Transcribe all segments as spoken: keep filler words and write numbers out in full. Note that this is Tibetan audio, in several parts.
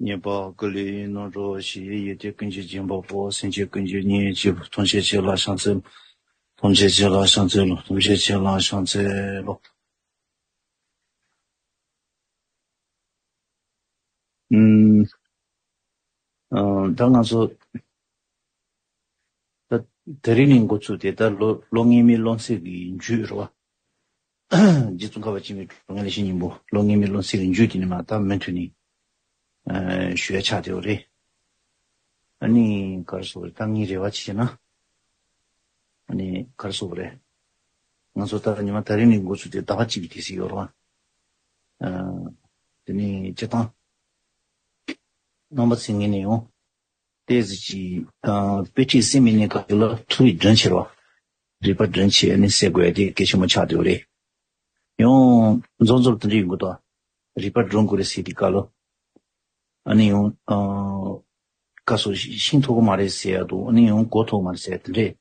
ཉེས་པ་ཀུན་ལས་ཡིན་ནོ་འགྲོ་ཞེས། ཡོན་ཏན་ཀུན་གྱི་སྦྱིན་པ་པོ། སེམས་ཅན་ཀུན་གྱི་གཉེན་གཅིག་པུ། ཐམས་ཅད་མཁྱེན་ལ་ཕྱག་འཚལ་ལོ། ཐམས་ཅད་མཁྱེན་ལ་ཕྱག་འཚལ་ལོ། ཐམས་ཅད་མཁྱེན་ལ་ཕྱག་འཚལ་ལོ། ཨུམ། ཨ། ད་ང་ཚོ་ད་དེ་རིང་ནས་འགོ་བཙུགས་ཏེ། ད་ལོ་ལོ་སྔོན་མའི་སློབ་ཚན་གྱི་མཇུག་རེད་བ། རྗེ་ཙོང་ཁ་པ་ཆེན་པོའི་དྲུང་ངེས་ལེགས་བཤད་སྙིང་པོ་ལོ་སྔོན་མའི་སློབ་ཚན་གྱི་མཇུག་དེ་ནས་མར་ད་མུ་མཐུད་ནས་ཨ་ཞུ་ཡ་ཆགས་བསྡད་ཡོད་རེད། ཨ་ནི་ག་རེ་ཟེར་དགོས་རེད། ད་ངའི་རེ་བ་བྱས་ན། ཨ་ནི་ག་རེ་ཟེར་དགོས་རེད། ང་ཚོ་ད་ཉི་མ་དེ་རིང་ནས་འགོ་བཙུགས་ཏེ་ཟླ་བ་གཅིག་གི་དུས་ཚོད་ཡོད་རེད་བ། ཨ། དེ་ནས་སྤྱིར་བཏང་རྣམ་པ་ཚོའི་ངོས་ནས་ཡང་ཏོག་ཙམ་ཅིག་ཨ་དཔེ་ཁྲིད་གསན་མི་སྣའི་སྒང་ལ་ཐུགས་རིག་སྒྲིམ་བྱས་རེད་བ། རིག་པ་སྒྲིམ་བྱས་ཨ་ནི་གསན་དགོས་ཡ་དེ་གལ་ཆེན་པོ་ཆགས་བསྡད་ཡོད་རེད། ཡང་མཚམས་མཚམས་དེ་འདྲ་ཡོང་གི་འདུག་རིག་པ་སྒྲིམ་དགོས་རེད་ཟེར་དུས་སྐབས་ལ། ཨ་ནི་ཡང་ཨ་ག་རེ་ཟེར། ཤེས་ཐུབ་ཀྱི་མ་རེད་ཟེར་ཡ་དང་། ཨ་ནི་ཡང་གོ་ཐུབ་ཀྱི་མ་རེད་ཟེར་ཡ་དེ་འདྲས།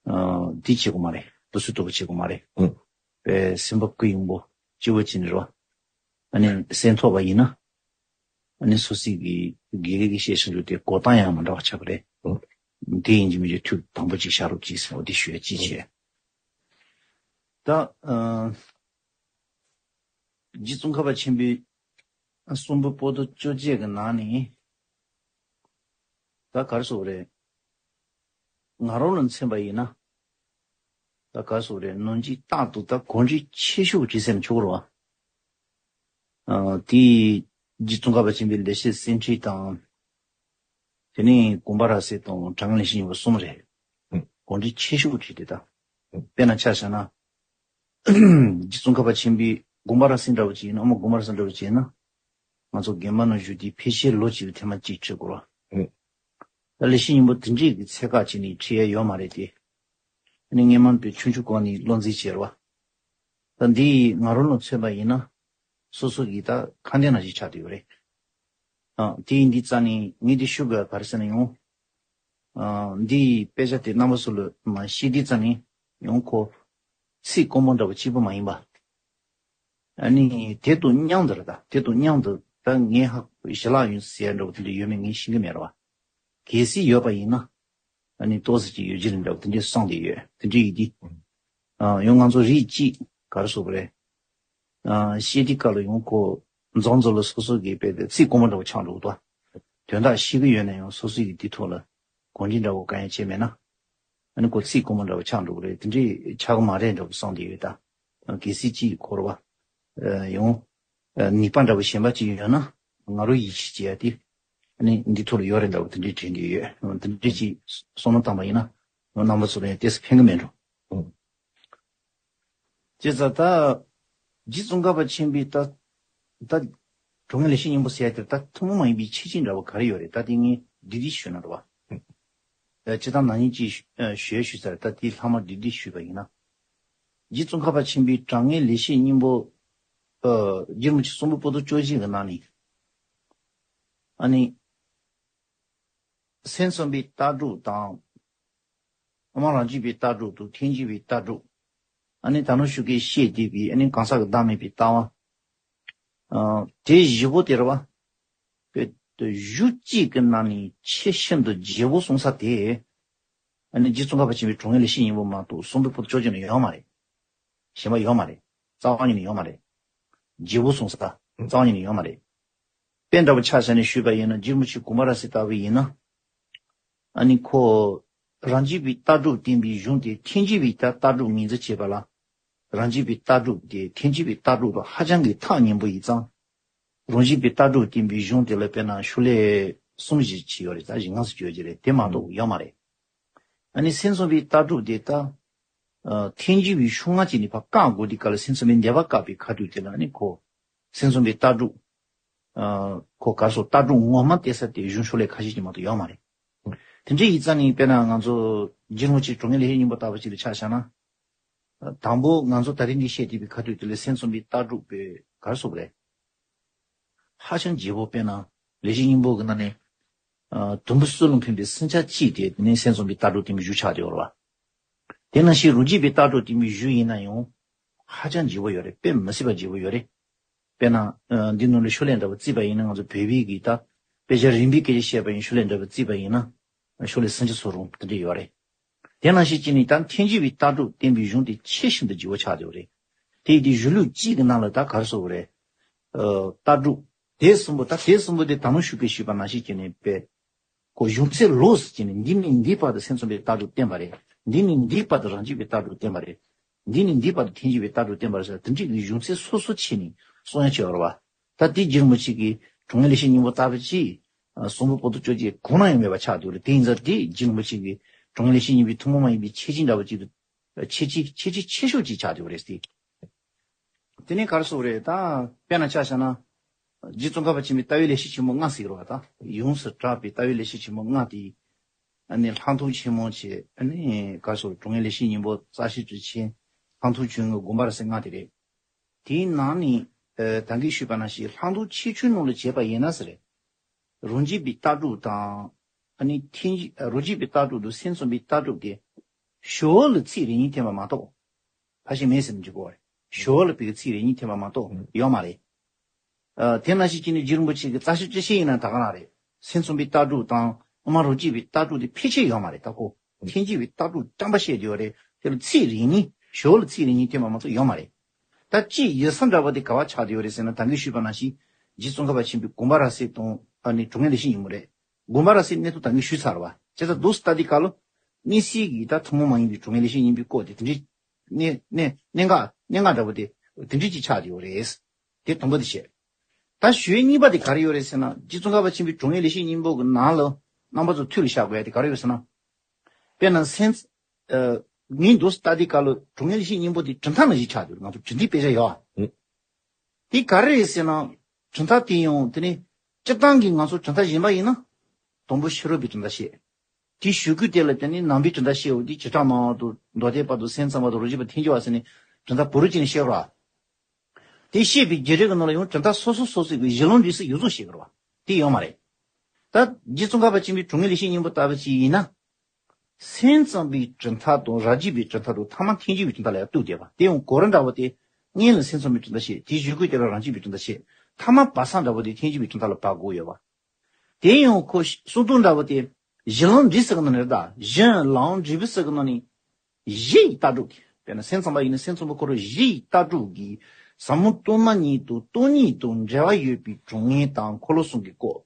ཨ་འདི་བྱེད་དགོས་མ་རེད། དུ་སུ་དུ་བ་བྱེད་དགོས་མ་རེད། ཨུ། པའི་སེམས་པ་ཀུན་ཡོང་པོ་སྤྱི་བོ་ཅི་ནས་རོ། ཨ་ནི་གསན་ཐུབ་པ་ཡིན་ན། ཨ་ནི་སོ་སོའི་གི་དགེ་རྒན་གྱིས་བཤད་བཞིན་དུ་དེ་གོ་སྟངས་ཡང་མི་འདྲ་བ་ཆགས་པ་རེད། ཨུ། དེ་ཡིན་གཅིག་མིན་གཅིག་ཐུགས་དམ་པོ་ཅིག་བཞག་རོགས་གྱིས་ཟེར་བ་དེ་ཞུ་ཡ་ཅིག་བྱས། ད་ཨ་རྗེ་ཙོང་ཁ་པ་ཆེན་པོའི་གསུང་འབུམ་པོ་ཏི་བཅོ་བརྒྱད་ཀྱི་ནང་ནས། ད་ག་རེ་ཟེར་དགོས་རེད། ང་རང་ལ་མཚོན་པ་ཡིན་ན། ད་ག་རེ་ཟེར་དགོས་རེད། ནོར་འཁྲུལ་རྟག་ཏུ་ད་གོ་འདྲི་ཆེ་ཤོས་བྲིས་ཟིན་ཆོག་རེད་བ། ཨ་དེ་རྗེ་ཙོང་ཁ་པ་ཆེན་པོའི་ལེགས་བཤད་སེང་ཁྲི་དང་། དེ་ནས་ཀུན་དགའ་ར་གསལ་དང་དྲང་ངེས་ལེགས་བཤད་སྙིང་པོ་གསུམ་རེད། གོ་འདྲི་ཆེ་ཤོས་བྲིས་ཏེ་ད། དཔེར་ན་ཆ་བཞག་ན། རྗེ་ཙོང་ཁ་པ་ཆེན་པོའི་ཀུན་དགའ་ར་གསལ་འདྲ་བོ་ཅིག་ཡིན་ན། ཨ་མ་ཀུན་དགའ་ར་གསལ་འདྲ་བོ་ཅིག་ཡིན་ན། ང་ཚོ་རྒན་པ་ནང་བཞུགས་དུས་ཕལ་ཆེར་ལོ་གཅིག་ལ་ཐེངས་མ་གཅིག་ཁྲིད་དགོས་རེད་བ། ཨུ། ད་ལེགས་བཤད་སྙིང་པོ་དེ་འདྲས་ཀྱི་ཚད་བཀག་བྱས་ནས་ཁྲིད་ཡ་ཡོད་མ་རེད་དེ། ཨ་ནི་སྔོན་མ་དཔེ་ཆུང་ཆུང་སྒང་ནས་བློ་འཛིན་བྱས་རེད་བ། ད་འདི་ང་རང་ལ་མཚོན་པ་ཡིན་ན། སོ་སོ་གི་ད་ཁ་འདོན་ནང་བཞིན་ཆགས་བསྡད་ཡོད་རེད། ཨ་དེ་ཡིན་དུས་ཙང་ནས་ངས་འདི་ཞུ་དགོས་པ་ག་རེ་ཟེར་ན་ཡང་། ཨ་འདིའི་དཔེ་ཆ་དེ་རྣམ་པ་ཚོ་ལ་མར་བཤད་དུས་ཙང་ནས་ཡང་ཁོ་ཚིག་དཀོན་པོ་འདྲ་བོ་གཅིག་པུ་མ་ཡིན་པ། ཨ་ནི་དེ་དང་མཉམ་དུ་རེད། ད་དེ་དང་མཉམ་དུ་ད་ངས་ཧ་ཞལ་ལག་ཡོད་ཟེར་ཡ་འདྲ་བོ་དེ་འདྲ་ཡོད་མེད་ངས་ཤེས་ཀྱི་མེད་རེད་བ། གལ་སྲིད་ཡོད་པ་ཡིན་ན། ཨ་ནི་ཏོག་ཙམ་ཅིག་ཡོད་ཀྱི་རེད་འདྲ་བོ་དེ་འདྲས་གསུངས་བསྡད་ཡོད། དེ་འདྲས་ཡིན་དུས། ཨ་ཡང་ང་ཚོ་རིགས་གཅིག་ག་རེ་ཟེར་དགོས་རེད། ཨ་བཤད་དུས་སྐབས་ལ་ཡང་ཁོ་མཚམས་མཚམས་ལ་སོ་སོ་གི་དཔེ་དེ་ཚིག་དཀོན་པོ་འདྲ་བོ་ཆགས་འགྲོ་གི་འདུག་དོན་དག་ཤེས་ཀྱི་ཡོད་ན་ཡང་སོ་སོ་ཡི་དེ་ཐོག་ལ་གོ་འདྲི་འདྲ་བོ་གང་ཡང་བྱས་མེད་ན། ཨ་ནི་ཁོ་ཚིག་དཀོན་པོ་འདྲ་བོ་ཆགས་འགྲོ་གི་རེད། དེ་འདྲས་ཆགས་ཀྱི་མ་རེད་འདྲ་བོ་གསུངས་བསྡད་ཡོད་ད། གལ་སྲིད་ཅིག་ཁོ་རེད་བ། ཨ་ཡང་ཨ་ནུས་པ་འདྲ་བོ་གཞན་པ་ཅིག་ཡོད་ན། ང་རང་ཡིད་ཆེས་བྱེད་ཡ་དེ། ཨ་ནི་འདི་ཐོག་ལ་ཡོད་རེད་འདྲ་བོ་དེ་འདྲས་དྲན་གྱི་ཡོད། དེ་འདྲས་ཅིག་བསམ་བློ་བཏང་པ་ཡིན་ན། རྣམ་པ་ཚོ་ལ་ཡང་ཏོག་ཙམ་ཕན་གྱི་མེད་འགྲོ། ཨུ། བྱས་ཙང་ད་རྗེ་ཙོང་ཁ་པ་ཆེན་པོའི་ད་ད་དྲང་ངེས་ལེགས་བཤད་སྙིང་པོ་ཟེར་ཡ་དེར་ད་ཐུན་མོང་མ་ཡིན་པའི་ཁྱད་ཆོས་འདྲ་བོ་ག་རེ་ཡོད་རེད། ད་དེ་ངས་འདི་འདི་ཞུས་ན་རེད་བ། ཨ་སྤྱིར་བཏང་ནག་ཉེས་ཀྱིས་ཞུ་ཨ་ཞུ་ཡ་ཞུས་ཚར། ད་དེ་ལྷག་མ་འདི་འདི་ཞུས་པ་ཡིན་ན། རྗེ་ཙོང་ཁ་པ་ཆེན་པོའི་དྲང་ངེས་ལེགས་བཤད་སྙིང་པོ། ཨ་རྗེ་རིན་པོ་ཆེ་གསུང་འབུམ་པོ་ཏི་བཅོ་བརྒྱད་ཀྱི་ནང་ནས། ཨ་ནི། སེམས་ཙམ་པའི་ལྟ་གྲུབ་དང་། ཨ་མ་རང་རྒྱུད་པའི་ལྟ་གྲུབ་དང་ཐལ་འགྱུར་བའི་ལྟ་གྲུབ། ཨ་ནི་ད་ནང་ཞུ་གི་བཤད་བསྡད་པའི་ཨ་ནི་གང་ཟག་གི་བདག་མེད་པའི་ལྟ་བ། ཨ་དེ་བཞི་པོ་དེ་རེད་བ། དཔེ་གཞུང་གཅིག་གི་ནང་ནས་ཆེས་ཤིན་ཏུ་རྒྱས་པོ་གསུངས་ས་དེ། ཨ་ནི་རྗེ་ཙོང་ཁ་པ་ཆེན་པོའི་དྲང་ངེས་ལེགས་བཤད་སྙིང་པོ་མ་གཏོགས་གསུང་འབུམ་པོ་ཏི་བཅོ་བརྒྱད་ནང་ཡོད་མ་རེད། གཞན་པ་ཡོད་མ་རེད། རྩ་བ་ཉིད་ནས་ཡོད་མ་རེད། རྒྱས་པོ་གསུངས་ས་རྩ་བ་ཉིད་ནས་ཡོད་མ་རེད། དཔེ་འདྲ་པོ་ཆ་བཞག་ནས་ཞུས་པ་ཡིན་ན་རྗེ་རིན་པོ་ཆེ་ཀུན་དགའ་ར་གསལ་ལྟ་བུ་ཡིན་ན། ཨ་ནི་ཁོ་རང་རྒྱུད་པའི་ལྟ་གྲུབ་བསྟན་པའི་གཞུང་དེ་ཐལ་འགྱུར་བའི་ལྟ་ལྟ་གྲུབ་ངོས་འཛིན་བྱེད་པ་ལ། རང་རྒྱུད་པའི་ལྟ་གྲུབ་དེ་ཐལ་འགྱུར་བའི་ལྟ་གྲུབ་ལ་ཧ་ཅང་གི་ཐག་ཉེ་པོ་ཡིན་ཙང་། རང་རྒྱུད་པའི་ལྟ་གྲུབ་བསྟན་པའི་གཞུང་དེ་ལ་དཔེར་ན་ཤོ་ལོ་ཀ་གསུམ་བཞི་ཅིག་ཡོད་རེད། ད་བཞི་ལྔ་ཙམ་ཅིག་ཡོད་ཀྱི་རེད། དེ་མ་གཏོགས་ཡོད་མ་རེད། ཨ་ནི་སེམས་ཙམ་པའི་ལྟ་གྲུབ་དེ་ད། ཨ་ཐལ་འགྱུར་བའི་ཤུགས་ལྔ་ཅིག་ནས་ཕར་བཀག་དགོས་དུས་སྐབས་ལ་སེམས་ཙམ་པའི་ནུས་པ་བཀག་པའི་ཁ་ཐུག་དེ་ལ་ནི་ཁོ། སེམས་ཙམ་པའི་ལྟ་གྲུབ། ཨ་ཁོ་ག་རེ་ཟེར་ལྟ་གྲུབ་ངོ་མ་བསྟན་ས་དེ་གཞུང་ཤོ་ལོ་ཀ་ཁ་ཤས་ཅིག་མ་གཏོགས་ཡོད་མ་རེད། དེ་འདྲ་ཡིན་ཙང་ནི་དཔེར་ན་ང་ཚོ་རྗེ་རིན་པོ་ཆེ་དྲང་ངེས་ལེགས་བཤད་སྙིང་པོ་ལྟ་བུ་ཅིག་ལ་ཆ་བཞག་ན། དང་པོ་ང་ཚོ་ད་རིང་འདི་བཤད་བསྡད་པའི་ཁ་ཐུག་དེ་ལ་སེམས་ཙམ་པའི་ལྟ་གྲུབ་པའི་ག་རེ་ཟེར་དགོས་རེད། ཧ་ཅང་རྒྱས་པོ། དཔེར་ན་ལེགས་བཤད་སྙིང་པོ་གི་ནང་ནས། ཨ་དུམ་བུ་གསུམ་ལ་ཕན་པའི་སུམ་ཆ་གཅིག་དེ་དེ་ནས་སེམས་ཙམ་པའི་ལྟ་གྲུབ་བསྟན་པའི་གཞུང་ཆགས་བསྡད་ཡོད་རེད་བ། དེ་ནང་བཞིན་རང་རྒྱུད་པའི་ལྟ་གྲུབ་བསྟན་པའི་གཞུང་ཡིན་ན་ཡང་ཧ་ཅང་རྒྱས་པོ་ཡོད་རེད། དཔེ་མི་སྲིད་པ་རྒྱས་པོ་ཡོད་རེད། དཔེར་ན་ཨ་འདི་ནང་ལ་ཤོ་ལོ་ཀ་འདྲ་བོ་བརྩིས་པ་ཡིན་ན་ང་ཚོ་བོད་པའི་གི་ད་ དཔེ་ཆ་རིམ་པས་སྐད་ཆ་བཤད་པ་ཡིན། ཤོ་ལོ་ཀ་འདྲ་པོ་བརྩིས་པ་ཡིན་ན་ཤོ་ལོ་ཀ་སུམ་ཅུ་སོ་གཉིས་དེ་འདྲ་ཡོད་རེད། དེ་ནང་བཞིན་བྱས་ནས་ད་ཐལ་འགྱུར་བའི་ལྟ་གྲུབ་བསྟན་པའི་གཞུང་དེ་ཆེས་ཤིན་ཏུ་ལྗིད་པོ་ཆགས་བསྡད་པ་རེད། དེ་ཡི་དེ་གཞུང་ལུགས་གཅིག་གི་ནང་ལ་ད་ག་རེ་ཟེར་དགོས་རེད། ཨ། ལྟ་གྲུབ་དེ་གསུམ་པོ། ད་དེ་གསུམ་པོ་དེ་ད་ནང་ཞུགས་པའི་ཞུས་པ་ནང་བཞིན་བྱས་ནས་དཔེ་ཁོ་གཞུང་ཚད་ལོགས་སུ་བྱས་ནས་འདི་ནས་འདིའི་བར་དུ་སེམས་ཙམ་པའི་ལྟ་གྲུབ་བསྟན་པ་རེད། འདི་ནས་འདིའི་བར་དུ་རང་རྒྱུད་པའི་ལྟ་གྲུབ་བསྟན་པ་རེད། འདི་ནས་འདིའི་བར་དུ་ཐལ་འགྱུར་བའི་ལྟ་གྲུབ་བསྟན་པ་རེད་ཟེར། དེ་འདྲའི་གི་གཞུང་ཚད་སོ་སོ་ཕྱེ་ནས་གསུང་ཡ་བྱས་པ་རེད་བ། ད་དེ་རྗེ་རིན་པོ་ཆེ་གིས་དྲང་ངེས་ལེགས་བཤད་སྙིང་པོ་ལྟ་བུ་ཅིག་གསུང་འབུམ་པོ་ཏི་བཅོ་བརྒྱད་གང་ན་ཡང་མེད་པ་ཆགས་འདུག་རེད། དེ་ཡིན་ཙང་དེ་རྗེ་རིན་པོ་ཆེ་གིས་དྲང་ངེས་ལེགས་བཤད་སྙིང་པོའི་ཐུན་མོང་མ་ཡིན་པའི་ཁྱད་ཆོས་འདྲ་བོ་ཅིག་ཏུ། ཁྱད་ཆོས་ཁྱད་ཆོས་ཆེ་ཤོས་ཅིག་ཆགས་འདུག་རེད་དེ། དེ་ནས་ག་རེ་ཟེར་དགོས་རེད། ད་དཔེར་ན་ཆ་བཞག་ན། རྗེ་ཙོང་ཁ་པ་ཆེན་པོའི་ལྟ་བའི་ལེགས་བཤད་ཆེན་མོ་ལྔ་ཟེར་གྱི་རེད་བ། ད་ཡོངས་སུ་གྲགས་པའི་ལྟ་བའི་ལེགས་བཤད་ཆེན་མོ་ལྔ་དེ། ཨ་ནི་ལྷག་མཐོང་ཆེན་མོ་བྱས། ཨ་ནི་ག་རེ་ཟེར། དྲང་ངེས་ལེགས་བཤད་སྙིང་པོ། རྩ་ཤེ་ཏྲི་ཆེན། ལྷག་མཐོང་ཆོས་མངོན། དགོངས་པ་རབ་གསལ་ལྔ་དེ་རེད། དེའི་ནང་ནས་ཨ་ད་གིན་ཞུས་པ་ནང་བཞིན་ལྷག་མཐོང་ཆེ་ཆུང་ནང་ལ་བྱས་པ་ཡིན་ན་ཟེར། རང་རྒྱུད་པའི་ལྟ་གྲུབ་དང་། ཨ་ནི་ཐལ། རང་རྒྱུད་པའི་ལྟ་གྲུབ་དང་སེམས་ཙམ་པའི་ལྟ་གྲུབ་དེ་ཞོར་ལ་ཚིག་རེ་གཉིས་འཐེན་པ་མ་གཏོགས་ཕལ་ཆེར་མེད་ཟེར་ནས་འཇོག་གི་ཡོད་རེད། ཞོར་ལ་ཕ་གི་ཚིག་རེ་གཉིས་འཐེན་པ་མ་གཏོགས་ཡོད་མ་རེད། ཨ། དེ་ནང་བཞིན་བྱས་ནས་རྗེ་རིན་པོ་ཆེ་གི་རྩ་ཤེ་ཏྲི་ཆེན་ཡིན་ན་ད་ག་རང་རེད། སེམས་ཙམ་པའི་ལྟ་གྲུབ་དང་དབུ་མ་རང་རྒྱུད་པའི་ལྟ་གྲུབ་དེ་ཕལ་ཆེར་ཡོད་མ་རེད། ད་ཁོ་ཐལ་འགྱུར་བའི་ལྟ་གྲུབ་རྐྱང་པ་བཤད་བསྡད་ཡོད་རེད། དེ་ལ་ཚིག་རེ་གཉིས། ཞོར་ལ་ཚིག་རེ་གཉིས་འཐེན་པ་མ་གཏོགས་ཡོད་མ་རེད། ད་སྤྱིའི་ཡུལ་ས་འདྲ་བོ་དེ་ག་བ་ཆགས་བསྡད་ཡོད་རེད་ཟེར་ན། ད་གིན་ཞུས་པ་ནང་བཞིན་རྗེ་ཙོང་ཁ་པ་ཆེན་པོའི་དགོངས་པ་རབ་གསལ་དང་། ཨ་ནི་དྲང་ངེས་ལེགས་བཤད་སྙིང་པོ་རེད། དགོངས་པ་རབ་གསལ་གནས་ཐོག་ད་གིན་ཞུས་ཚར་བ། བྱས་ཙང་འདུག་སེ་ལྟ་དུས་སྐབས་ལ་དམིགས་བསལ་གྱི་ད་ཐུན་མོང་མ་ཡིན་པའི་དྲང་ངེས་ལེགས་བཤད་སྙིང་པོའི་སྐོར་དེ་དེ་འདྲའི་གནད་གནད་གནད་འགག་གནད་འགག་འདྲ་བོ་དེ་དེ་འདྲའི་ཅིག་ཆགས་བསྡད་ཡོད་རེད། དེ་དང་པོ་དེ་བཤད། ད་ཞུ་ཡས་གཉིས་པ་དེ་ག་རེ་ཡོད་རེད་ཟེར་ན། རྗེ་ཙོང་ཁ་པ་ཆེན་པོའི་དྲང་ངེས་ལེགས་བཤད་སྙིང་པོ་གི་ནང་ལ་རྣམ་པ་ཚོ་ཐུགས་ལ་བཞག་དགོས་ཡ་དེ་ག་རེ་ཡོད་ཟེར་ན། དཔེར་ན་སེམས། ཨ། ངས་འདུག་སེ་ལྟ་དུས་སྐབས་ལ་དྲང་ངེས་ལེགས་བཤད་སྙིང་པོ་དེ་གྲུབ་མཐའ་ནང་བཞིན་ཆགས་འདུག་ང་ཚོ་གྲུབ་མཐའི་དཔེ་ཆ་ཡོད། ཨང་། དེ་ག་རེ་རེད་ཟེར་ན། གྲུབ་མཐའ་དེ་ཡང་དེ་ནི་སྤྱིར་བཏང་གི་ང་ཚོ་གྲུབ་མཐའ་གཞན་པ་ཡིན་ན། དང་པོ་ཕྱི་རོལ་པའི་གྲུབ་མཐའ་བཤད། དེའི་གཞུག་གུ་དེ་ལ་དེ་ནི་ནང་པའི་གྲུབ་མཐའ་བཤད་འོ་དེ་བྱེ་བྲག་སྨྲ་བ་དང་མདོ་སྡེ་པ་དང་སེམས་ཙམ་པ་དང་རང་རྒྱུད་པ་ཐལ་འགྱུར་བ་ཟེར་ནས་གྲུབ་མཐའ་བུ་རུ་ཅིག་ནས་བཤད་རོགས། དེ་བཤད་པའི་བརྒྱུད་རིམ་གྱི་ནང་ལ་ཡང་གྲུབ་མཐའ་སོ་སོ་སོ་སོའི་གི་གཞི་ལམ་འབྲས་གསུམ་ཡོངས་རྫོགས་བཤད་ཀྱི་རེད་བ། དེ་ཡོད་མ་རེད། ད་རྗེ་ཙོང་ཁ་པ་ཆེན་པོའི་དྲང་ངེས་ལེགས་བཤད་སྙིང་པོ་ལྟ་བུ་ཅིག་ཡིན་ན། སེམས་ཙམ་པའི་གྲུབ་མཐའ་དང་རང་རྒྱུད་པའི་གྲུབ་མཐའ་དང་ཐ་མ་ཐལ་འགྱུར་བའི་གྲུབ་མཐའ་ལ་ཡང་གཏུགས་བསྡད་པ། དེ་ཡང་གོ་རིམ་འདྲ་བོ་དེ། སྔོན་ལ་སེམས་ཙམ་པའི་གྲུབ་མཐའ་བཤད། དེའི་གཞུག་གུ་དེ་ལ་རང་རྒྱུད་པའི་གྲུབ་མཐའ་བཤད། ཐ་མ་བར་མཚམས་འདྲ་བོ་དེ་ཐལ་འགྱུར་བའི་གྲུབ་མཐའ་ལ་བབས་དགོས་ཡོད་པ། དེ་ཡང་ཁོ་གསུང་སྟངས་འདྲ་བོ་དེ། གཞི་ལམ་འབྲས་གསུམ་གྱི་ནང་ནས་རེད་ད། གཞི་ལམ་འབྲས་བུ་གསུམ་གྱི་ནང་ནས། གཞི་ཡི་ལྟ་གྲུབ་ཀྱི། དཔེར་ན་སེམས་ཙམ་པ་ཡིན་ན་སེམས་ཙམ་པ་ཁོ་རང་གཞི་ཡི་ལྟ་གྲུབ་ཀྱི་ཟབ་མོ་སྟོང་པ་ཉིད་དང་སྟོང་ཉིད་དང་འབྲེལ་བ་ཡོད་པའི་དྲང་ངེས་དང་འཁོར་ལོ་གསུམ་གྱི་སྐོར།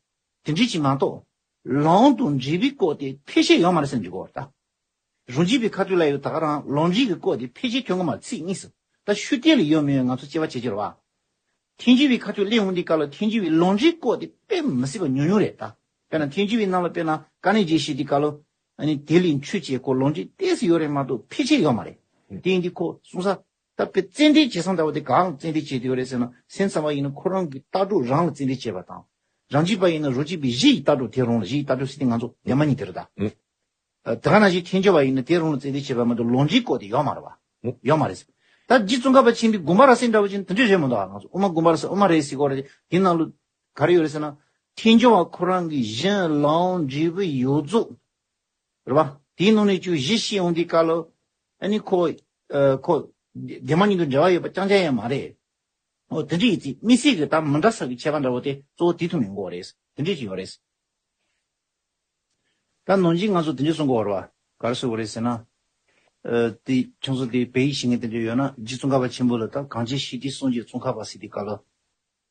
དེ་འདྲ་ཅིག་མ་གཏོགས། ལམ་དང་འབྲས་བུའི་སྐོར་དེ་ཕལ་ཆེར་ཡོད་མ་རེད་ཟེར་འཇོག་གི་ཡོད་རེད་ད། རང་རྒྱུད་པའི་ཁ་ཐུག་ལ་ཡོད་ད་ག་རང་ལམ་འབྲས་ཀྱི་སྐོར་དེ་ཕལ་ཆེར་ཐོན་གི་མ་རེད། ཚིག་གཉིས་སུ། ད་ཤུགས་བསྟན་ལ་ཡོད་མེད་ང་ཚོ་དཔྱད་པ་བྱེད་ཀྱི་རེད་བ། ཐལ་འགྱུར་བའི་ཁ་ཐུག་སླེབས་འོང་དུས་སྐབས་ལ་ཐལ་འགྱུར་བའི་ལམ་འབྲས་སྐོར་དེ་དཔེ་མི་སྲིད་པ་ཉུང་ཉུང་རེད་ད། དཔེར་ན་ཐལ་འགྱུར་བའི་ནང་ལ་དཔེར་ན་དཀའ་གནད་བརྒྱད་བཤད་དུས་སྐབས་ལ། ཨ་ནི་དེ་ལས་འཕྲོས་བྱས་ཁོ་ལམ་འབྲས་ཏོག་ཙམ་ཡོད་རེད་མ་གཏོགས་ཕལ་ཆེར་ཡོད་མ་རེད། དེ་ཡིན་དུས་ཁོ་གསུང་ས། ད་དཔེ་ཙན་དན་བྱེད་སྟངས་འདྲ་བོ་དེ་གང་ཙན་དན་བྱེད་དུ་ཡོད་རེད་ཟེར་ན། སེམས་ཙམ་པ་ཡིན་ན་ཁོ་རང་གི་ལྟ་གྲུབ་རང་ལ་ཙན་དན་བྱེད་པ་དང་། རང་རྒྱུད་པ་ཡིན་ན་རང་རྒྱུད་པའི་གཞི་ཡི་ལྟ་གྲུབ་དེ་རང་ལ། གཞི་ཡི་ལྟ་གྲུབ་ཟེར་དུས་ང་ཚོ་གདོད་མ་ཉིད་དེ་རེད་ད། ཨ། དེ་ག་ནང་བཞིན་ཐལ་འགྱུར་བ་ཡིན་ན་དེ་རང་ལ་ཙན་དན་བྱེད་པ་མ་གཏོགས་ལམ་འབྲས་སྐོར་དེ་ཡོད་མ་རེད་བ། ཡོད་མ་རེད། ད་རྗེ་ཙོང་ཁ་པ་ཆེན་པོའི་དགོངས་པ་རབ་གསལ་འདྲ་བོ་ཅིག་དེ་འདྲ་རེད་མི་འདུག་ང་ཚོ་དབུ་མ་དགོངས་པ་རབ་གསལ། དབུ་མ་རེད་ཟེར་གོ་རེད། དེ་ནང་ལ་ག་རེ་ཡོད་རེད་ཟེར་ན། ཐལ་འགྱུར་བ་ཁོ་རང་གི་གཞི་ལམ་འབྲས་བུ་ཡོངས་རྫོགས་རེད་བ། དེའི་ནང་ནས་ཀྱང་གཞི་ཤེས་འོང་དུས་སྐབས་ལ། ཨ་ནི་ཁོ། ཨ། ཁོ་གདོད་མ་ཉིད་དུ་འབྲེལ་བ་ཡོད་པ་རྐྱང་རྐྱང་ཡང་མ་རེད། འོ་དེ་འདྲ་ཡིན་ཙང་དམིགས་བསལ་གྱི་ད་མི་འདྲ་ས་གི་ཁྱད་པར་འདྲ་བོ་དེ་གཙོ་བོ་དེ་ཐོག་ནས་ཡོང་གི་ཡོད་རེད། དེ་འདྲ་ཅིག་ཡོད་རེད། ད་ནང་བཞིན་ང་ཚོ་དེ་འདྲ་གསུང་གི་ཡོད་རེད་བ། ག་རེ་གསུང་གི་རེད་ཟེར་ན། ཨ། དེ་ཁྱོད་ཚོ་དེ་བོད་ཡིག་ཤེས་མཁན་དེ་འདྲ་ཡོད་ན། རྗེ་ཙོང་ཁ་པ་ཆེན་པོ་ལ་ད་གངས་ཅན་ཤེས་ལྡན་སངས་རྒྱས་ཙོང་ཁ་པ་ཟེར་དུས་སྐབས་ལ།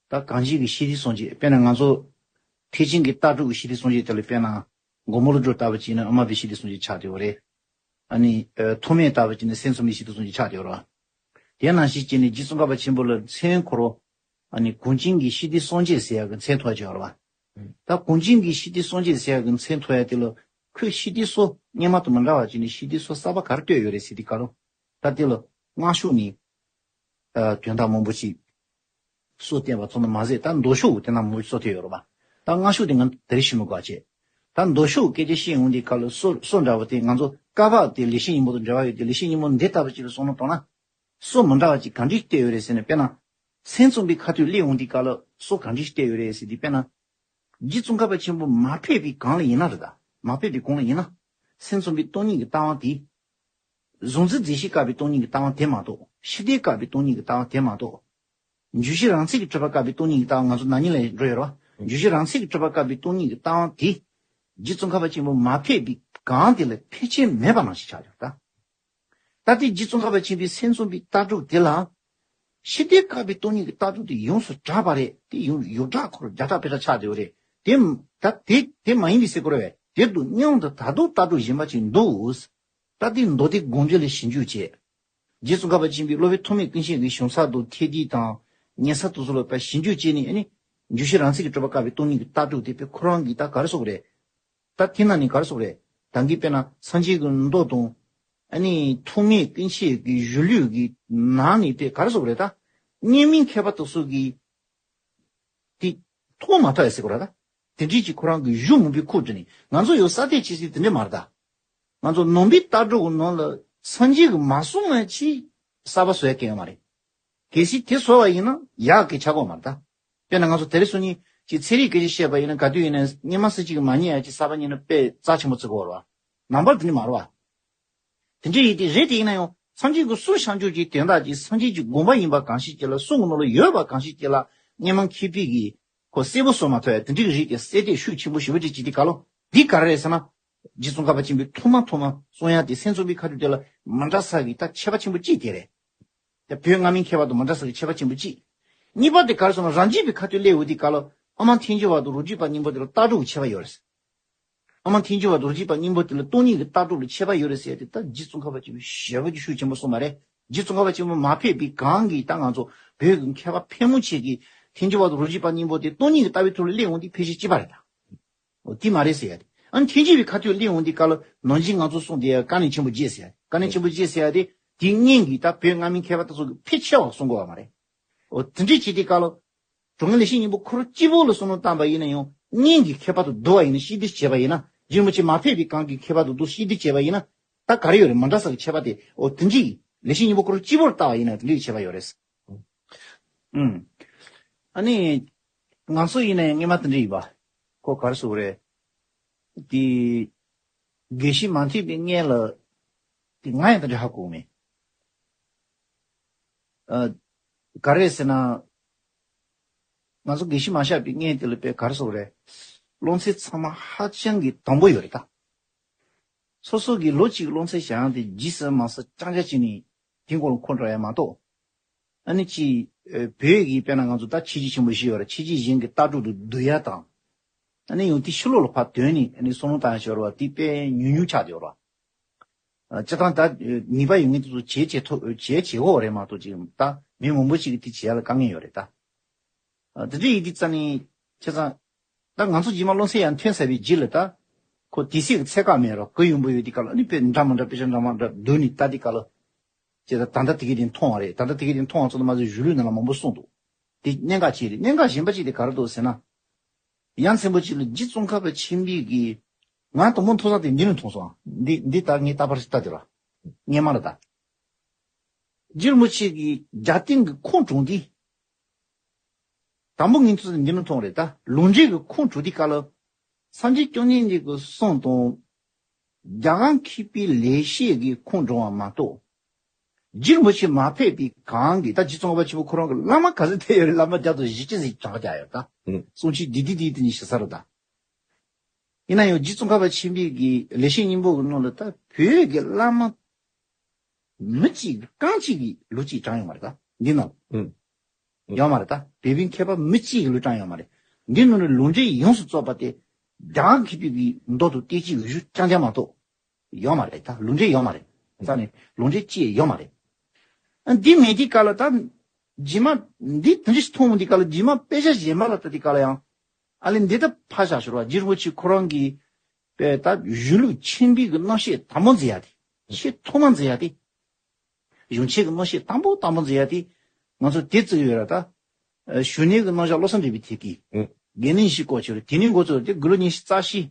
ད་གངས་ཅན་གྱི་ཤེས་ལྡན་སངས་རྒྱས། དཔེར་ན་ང་ཚོ་ཐེག་ཆེན་གྱི་ལྟ་གྲུབ་ཀྱི་ཤེས་ལྡན་སངས་རྒྱས་དེ་ལ་དཔེར་ན། མགོན་པོ་ཀླུ་སྒྲུབ་ལྟ་བུ་བྱས་ན་དབུ་མ་པའི་ཤེས་ལྡན་སངས་རྒྱས་ཆགས་བསྡད་ཡོད་རེད། ཨ་ནི། ཨ། ཐོགས་མེད་ལྟ་བུ་བྱས་ན་སེམས་ཙམ་པའི་ཤེས་ལྡན་སངས་རྒྱས་ཆགས་བསྡད་ཡོད་རེད། དེ་ནང་བཞིན་བྱས་ནས་རྗེ་ཙོང་ཁ་པ་ཆེན་པོ་ལ་མཚན་ཁོ་རང་། ཨ་ནི་གངས་ཅན་གྱི་ཤེས་ལྡན་སངས་རྒྱས་ཟེར་ཡག་གི་མཚན་ཐོགས་ཀྱི་ཡོད་རེད་བ། ད་གངས་ཅན་གྱི་ཤེས་ལྡན་སངས་རྒྱས་ཟེར་ཡག་གི་མཚན་ཐོགས་ཡག་དེ་ལ་ཁོས་ཤེས་ལྡན་སོ་སྔོན་མ་དང་མི་འདྲ་བ་བྱས་ནས་ཤེས་ལྡན་སོ་གསར་པ་ག་རེ་བཏོད་ཡོད་རེད་ཟེར་དུས་སྐབས་ལ། ད་དེ་ལ་སྔགས་ཕྱོགས་ནས། ཨ། དོན་དག་མང་པོ་ཞིག་སོ་བསྟན་པ་ཚོ་ནི་མ་ཟད། ད་མདོ་ཕྱོགས་དེ་ན་མང་པོ་སོ་ཐེ་ཡོད་རེད་བ། ད་སྔགས་ཕྱོགས་དེ་ང་དེ་རིང་ཞུ་མི་དགོས་བྱས། ད་མདོ་ཕྱོགས་སྐད་ཆ་བཤད་ཡོང་དུས་སྐབས་ལ་སོ་སོ་འདྲ་བོ་དེ་ང་ཚོ་བཀའ་བབས་དེ་ལེགས་བཤད་སྙིང་པོ་དང་འབྲེལ་བ་ཡོད་དེ། ལེགས་བཤད་སྙིང་པོ་འདི་ལྟ་བུ་ཅིག་ལ་བསམ་བློ་གཏོང་ན། སོ་མི་འདྲ་བ་ཅིག་ག་འདྲས་བལྟས་ཡོད་རེད་ཟེར་ན། དཔེར་ན། སེམས་ཙམ་པའི་ཁ་ཐུག་སླེབས་ཡོང་དུས་སྐབས་ལ་སོ་ག་འདྲས་བལྟས་ཡོད་རེད་ཟེར་དུས། དཔེར་ན། རྗེ་ཙོང་ཁ་པ་ཆེན་པོ་མ་ཕེབས་པའི་གོང་ལ་ཡིན་ན་རེད་ད། མ་ཕེབས་པའི་གོང་ལ་ཡིན་ན། སེམས་ཙམ་པའི་སྟོང་ཉིད་ཀྱི་ལྟ་བ་དེ། གཟུང་འཛིན་རྫས་གཞན་བཀག་པའི་སྟོང་ཉིད་ཀྱི་ལྟ་བ་དེ་མ་གཏོགས། ཤེས་ལྡན་བཀག་པའི་སྟོང་ཉིད་ཀྱི་ལྟ་བ་དེ་མ་གཏོགས། འཇུག་གཞིར་རང་མཚན་གྱིས་གྲུབ་པ་བཀག་པའི་སྟོང་ཉིད་ཀྱི་ལྟ་བ་ང་ཚོ་ན་ནིང་ལ་འགྲོ་ཡོད་རེད་ བརྗོད་གཞི་རང་ཚིག་གི་གྲུབ་པ་བཀག་པའི་སྟོང་ཉིད་ཀྱི་ལྟ་བ་དེ། རྗེ་ཙོང་ཁ་པ་ཆེན་པོ་མ་ཕེབས་པའི་གང་དེ་ལ་ཕལ་ཆེར་མེད་པ་ནང་བཞིན་ཆགས་ཡོད་ད། ད་ལྟའི་རྗེ་ཙོང་ཁ་པ་ཆེན་པོའི་སེམས་ཙམ་པའི་ལྟ་གྲུབ་དེ་ལ། ཕྱི་ལྟས་བཀག་པའི་སྟོང་ཉིད་ཀྱི་ལྟ་གྲུབ་དེ་ཡོངས་སུ་གྲགས་པ་རེད། དེ་ཡོངས་ཡོངས་གྲགས་འཁོར་བརྒྱ་ཕྲག་དཔེ་ཕྲག་ཆགས་བསྡད་ཡོད་རེད། དེ་ད་དེ་དེ་མ་ཡིན་པའི་སེ་གོ་ར་བས་དེ་དུ་མཉམ་དུ་ད་དུང་ལྟ་གྲུབ་གཞན་པ་ཅིག་འདུག་ད་ལྟའི་མདོ་སྡེ་དགོངས་འགྲེལ་ལ་ཞིབ་འཇུག་བྱས། རྗེ་ཙོང་ཁ་པ་ཆེན་པོའི་སློབ་དཔོན་ཐོགས་མེད་ཀུན་ཤེས་ཀྱི་བྱུང་ས་དང་ཐེག་བསྡུས་དང་ཉན་ས་དེ་ཚོ་ལ་ཕར་ཞིབ་འཇུག་བྱས་ནས་ཨ་ནི། བརྗོད་གཞི་རང་ཚིག་གི་གྲུབ་པ་བཀག་པའི་སྟོང་ཉིད་ཀྱི་ལྟ་གྲུབ་དེ་དཔེ་ཁོ་རང་གིས་ད་ག་རེ་བཟོ་གི་རེད། ད་དེ་ནང་ནས་ག་རེ་བཟོ་གི་རེད། ད་གིན་དཔེར་ན་སངས་རྒྱས་ཀྱི་མདོ་དང་། ཨ་ནི་ཐོགས་མེད་ཀུན་ཤེས་ཀྱི་གཞུང་ལུགས་ཀྱི་ནང་ནས་དཔེ་ག་རེ་བཟོ་གི་རེད་ད། གཉིས་མེད་མཁས་པ་དེ་ཚོ་གིས་དེ་མཐོང་མ་ཐུབ་ཡ་ཟེར་གི་རེད་ད། དེ་འདྲས་ཀྱི་ཁོ་རང་གི་གཞུང་མང་པོའི་ཁུངས་བསྡུས་ནས་ང་ཚོ་ཡང་གསར་གཏོད་བྱེད་སྲིད་དེ་འདྲས་མ་རེད་ད། ང་ཚོ་ནང་པའི་ལྟ་གྲུབ་ཀྱི་ནང་ལ་སངས་རྒྱས་ཀྱིས་མ་གསུངས་པ་ཅིག་གསར་པ་བཟོ་ཡ་གང་ཡང་མ་རེད། གལ་སྲིད་དེ་བཟོ་བ་ཡིན་ན་ཡག་གི་ཆགས་ཀྱི་ཡོད་མ་རེད་ད། དཔེར་ན་ང་ཚོ་དེ་རིང་སང་ཉིན་ཅིག་ཚན་རིག་སྐད་ཆ་བཤད་པ་ཡིན་ན་ག་དུས་ཡིན་ན་སྔོན་མ་སུ་གཅིག་གིས་མ་རྙེད་ཡ་ཅིག་གསར་པ་རྙེད་ན་དཔེ་རྩ་ཆེན་པོ་བརྩི་གི་ཡོད་རེད་བ། ནང་པར་དེ་འདྲ་མ་རེད་བ། དེ་འདྲ་ཡིན་དེ་རེད་དེ་ཡིན་ན་ཡང་སངས་རྒྱས་ཀྱིས་གསུངས་བཞག་རྒྱུ་ཅིག་དོན་དག་ཅིག་སངས་རྒྱས་ཀྱི་དགོངས་པ་ཡིན་པ་གང་ཞིག་ཅིག་ལ་གསུང་གི་ནང་ལ་ཡོད་པ་གང་ཞིག་ཅིག་ལ་སྔོན་མ་མཁས་པའི་གིས་ཁོ་གསལ་པོ་བཟོ་མ་ཐུབ་ཡ་དེ་འདྲ་གི་རིགས་དེ་གསལ་བཤད་ཤུགས་ཆེན་པོ་ཞེ་པོ་ཅིག་བྱེད་དུས་སྐབས་ལ་འདི་ག་རེ་རེད་ཟེར་ན། རྗེ་ཙོང་ཁ་པ་ཆེན་པོས་ཐོག་མ་ཐོག་མ་གསུང་ཡ་དེ་སེམས་ཙམ་པའི་ཁ་ཐུག་དེ་ལ་མི་འདྲ་ས་གི་ད་ཁྱད་པར་ཆེན་པོ་གཅིག་དེ་རེད། ད་བོད་སྔ་མའི་མཁས་པ་དང་མི་འདྲ་ས་གི་ཁྱད་པར་ཆེན་པོ་གཅིག་གཉིས་པ་དེ་ག་རེ་ཟེར་ན་རང་རྒྱུད་པའི་ཁ་ཐུག་སླེབས་འོང་དུས་སྐབས་ལ་ཨ་མ་ཐལ་འགྱུར་བ་དང་རོ་རྒྱུས་པ་གཉིས་པོ་དེ་ལ་ལྟ་གྲུབ་ཀྱི་ཁྱད་པར་ཡོད་རེད། ཨ་མ་ཐལ་འགྱུར་བ་དང་རོ་རྒྱུས་པ་གཉིས་པོ་དེ་ལ་སྟོང་ཉིད་ཀྱི་ལྟ་གྲུབ་ལ་ཁྱད་པར་ཡོད་རེད་ཟེར་ཡ་དེ་ད་རྗེ་ཙོང་ཁ་པ་ཆེན་པོས་ཞེ་པོ་ཅིག་ཤུགས་ཆེན་པོ་གསུངས་པ་རེད། རྗེ་ཙོང་ཁ་པ་ཆེན་པོ་མ་ཕེབས་པའི་གང་གིས་ད་ང་ཚོ་བོད་ཀྱི་མཁས་པ་ཕལ་མོ་ཆེ་གིས་ཐལ་འགྱུར་བ་དང་རོ་རྒྱུས་པ་གཉིས་པོ་དེ་སྟོང་ཉིད་ཀྱི་ལྟ་བའི་ཐོག་ལ་སླེབས་འོང་དུས་ཕལ་ཆེར་གཅིག་པ་རེད་ད། འོ་དེ་མ་རེད་ཟེར་ཡ་དེ། ཨ་ནི་ཐལ་འགྱུར་བའི་ཁ་ཐུག་སླེབས་འོང་དུས་སྐབས་ལ་ནང་བཞིན་ང་ཚོ་གསུངས་དེ་དཀའ་གནད་ཆེན་པོ་བརྗེད་ཟེར་ཡ། དཀའ་གནད་ཆེན་པོ་བརྗེད་ཟེར་ཡ་དེ་དེའི་སྔོན་གྱི་ད་བོད་སྔ་མའི་མཁས་པ་དེ་ཚོ་གིས་ཕལ་ཆེ་བ་གསུང་གི་ཡོད་མ་རེད། འོ་དེ་འདྲས་བྱེད་དུས་སྐབས་ལ། གྲོང་ཁྱེར་ལེགས་བཤད་སྙིང་པོ་ཁོ་རང་གཅིག་པོ་ལ་བསམ་བློ་བཏང་པ་ཡིན་ན་ཡང་སྔོན་གྱི་མཁས་པ་དང་བསྡུར་བ་ཡིན་ན་ཤེས་བསྡུར་བྱས་པ་ཡིན་ན་རྗེ་རིན་པོ་ཆེ་མ་ཕེབས་པའི་གོང་གི་མཁས་པ་དང་བསྡུར་ཤེས་བསྡུར་བྱས་པ་ཡིན་ན་ད་ག་རེ་ཡོད་རེད། མི་འདྲ་ས་གི་ཁྱད་པར་དེ་འོ་དེ་འདྲ་ཡིན། ལེགས་བཤད་སྙིང་པོ་ཁོ་རང་གཅིག་པོར་བལྟ་བ་ཡིན་ན་དེ་འདྲའི་ཁྱད་པར་ཡོད་རེད། ཨུམ། ཨ་ནི། ང་ཚོ་ཡིན་ན་ཡང་སྔོན་མ་དེ་འདྲ་ཡིན་པ། ཁོ་ག་རེ་ཟེར་དགོས་རེད། དེ། དགེ་བཤེས་མ་ཐེག་པའི་སྔོན་ལ། དེ་ང་ཡང་དེ་འདྲ་ཧ་གོ་མེད། ཨ། ག་རེ་ཟེར་ན། ང་ཚོ་དགེ་བཤེས་མ་གཤེགས་པའི་སྔོན་དེ་ལ་དཔེ་ག་རེ་ཟེར་དགོས་རེད། སློབ་ཚན་ཚང་མ་ཧ་ཅང་གི་དང་པོ་ཡོད་རེད་ད། སོ་སོ་གི་ལོ་གཅིག་སློབ་ཚན་བཞག་ཡང་དེ་རྗེས་སུ་མ་སུ་རྐྱང་རྐྱང་བྱས་ནས་དེ་མགོ་ལ་འཁོར་འགྲོ་ཡ་མ་གཏོགས། ཨ་ནི་ཅི། ཨ། བོད་ཀྱི་དཔེར་ན་ང་ཚོ་ད་ཕྱི་རྒྱལ་ཆེན་པོ་བཞི་ཡོད་རེད། ཕྱི་རྒྱལ་གཞན་གྱི་ལྟ་གྲུབ་ཏུ་བསྡུར་ཡ་དང་། ཨ་ནི་ཡང་དེ་ཕྱི་ལོགས་ལ་ཕར་ཐོན་ནས་ཨ་ནི་བསམ་བློ་བཏང་ཡ་ཞོར་བ་དེ་དཔེ་ཉུང་ཉུང་ཆགས་བསྡད་ཡོད་རེད་བ། ཨ། སྤྱིར་བཏང་ད་ནུས་པ་ཡོད་མཁན་དེ་ཚོ་བྱེད་བྱེད་ཐུབ་བྱེད་བྱེད་ཀྱི་ཡོད་རེད་མ་གཏོགས་ཅིག་ད་མི་མང་པོ་ཅིག་གིས་དེ་བྱེད་ཡ་ལ་དཀའ་ངལ་ཡོད་རེད་ད། ཨ། དེ་འདྲ་ཡིན་དུས་ཙང་ནི། བྱས་ཙང་། ད་ང་ཚོ་རྗེས་མ་སློབ་ཚན་ཡར་ཐོན་ཚར་བའི་རྗེས་ལ་ད། ཁོ་དེ་སྲིད་ཀྱི་ཚད་བཀག་མེད་རོགས་གུ་ཡོང་པོ་ཡོད་དུས་སྐབས་ལ་ཨ་ནི་དཔེ་འདྲ་མི་འདྲ་དཔེ་ཆ་འདྲ་མི་འདྲ་བསྡུར་ནས་ལྟ་དུས་སྐབས་ལ། བྱས་ཙང་ད་ལྟ་དེ་གའི་དེ་མཐོང་བ་རེད། ད་ལྟ་དེ་གའི་དེ་མཐོང་བ་ཙམ་དུ་མ་ཟད་གཞུང་ལུགས་ནང་ལ་མང་པོ་གསུངས་འདུག་དེ་གནད་འགག་ཅིག་རེད། གནད་འགག་གཞན་པ་ཅིག་དེ་ག་རེ་འདུག་ཟེར་ན། ཡ་མཚན་པོ་ཅིག་ལ་རྗེ་ཙོང་ཁ་པ་ཆེན་པོའི་གི། ང་དང་པོ་མཐོང་ས་དེ་འདི་ནས་མཐོང་སོང་། འདི་འདི་ལྟར་ངས་རྟག་པར་ལྟ་དེ་ར། སྔོན་མ་ལ་ད། རྗེ་རིན་པོ་ཆེ་གི་རྒྱབ་རྟེན་གྱི་ཁུངས་དྲངས་དུས། དང་པོ་ངས་ཐུགས་སུ་འདི་ནས་མཐོང་རེད་ད། ལུང་འདྲེན་གྱི་ཁུངས་དྲངས་དུས་སྐབས་ལ། སངས་རྒྱས་བཅོམ་ལྡན་འདས་ཀྱི་གསུང་དང་། རྒྱ་གར་མཁས་པའི་ལེགས་བཤད་ཀྱི་ཁུངས་དྲངས་པ་མ་གཏོགས། རྗེ་རིན་པོ་ཆེ་མ་ཕེབས་པའི་གོང་གི་ད་རྗེ་ཙོང་ཁ་པ་ཆེན་པོ་ཁོ་རང་གི་བླ་མ་ག་ཚོད་ཐེ་ཡོད་རེད། བླ་མ་བརྒྱ་དང་བཞི་བཅུ་ཟིག་གྲངས་ཀ་རྒྱག་ཡོད་ད། ཨུ། གསུང་ཆོས་འདི་འདི་འདི་འདི་ནི་ཞེ་ས་རེད་ད། ཡིན་ན་ཡང་རྗེ་ཙོང་ཁ་པ་ཆེན་པོའི་གི་ལེགས་བཤད་སྙིང་པོ་གི་ནང་ལ་ད་བོད་ཀྱི་བླ་མ་མི་གཅིག་གི་རྐང་གཅིག་གི་ལོ་གཅིག་གྲངས་ཡོད་མ་རེད་ད་འདི་ནང་། ཨུ། ཡོད་མ་རེད་ད། བོད་པའི་མཁས་པ་མི་གཅིག་གི་ལོ་གྲངས་ཡོད་མ་རེད། འདི་ནང་ནས་ལུང་འདྲེན་ཡོངས་སུ་རྫོགས་པ་དེ་རྒྱ་གར་མཁས་པའི་གི་མདོ་དང་བསྟན་བཅོས་ཀྱི་གཞུང་རྐྱང་རྐྱང་མ་གཏོགས། ཡོད་མ་རེད་ད། ལུང་འདྲེན་ཡོད་མ་རེད། རྩ་ནས་ལུང་འདྲེན་ཅི་ཡང་ཡོད་མ་རེད། ཨ། འདི་མེད་དུས་སྐབས་ལ་ད། རྗེས་མ། འདི་དེ་འདྲ་ཞིག་མཐོང་འོང་དུས་སྐབས་ལ་རྗེས་མ་དཔེ་ཆ་གཞན་པ་ལ་ལྟ་དུས་སྐབས་ལ་ཡང་། ཨ་ལས་འདི་ལྟ་ཕར་བཞག་ཞོར་བ་རྗེ་རིན་པོ་ཆེ་ཁོ་རང་གི། དཔེ་ད་གཞུང་ལུགས་ཆེན་པོའི་གི་རྣམ་བཤད་དང་པོ་མཛད་ཡ་དེ། ཆེས་ཐོག་མ་མཛད་ཡ་དེ། གཞུང་ཆེན་གྱི་རྣམ་བཤད་དང་པོ་དང་པོ་མཛད་ཡ་དེ། ང་ཚོ་དེ་བརྩི་གི་ཡོད་ར་ད། ཨ། གཞུང་གནས་ཀྱི་རྣམ་གཞག་བློ་བཟང་འདྲེན་པའི་ཐེག་གིས། ཨུ། དགེ་འདུན་བཞི་སྐོར་བྱས་རེད། དེ་ནས་འགོ་བཙུགས་ཏེ་དགུང་ལོ་ཉི་ཤུ་རྩ་བཞི།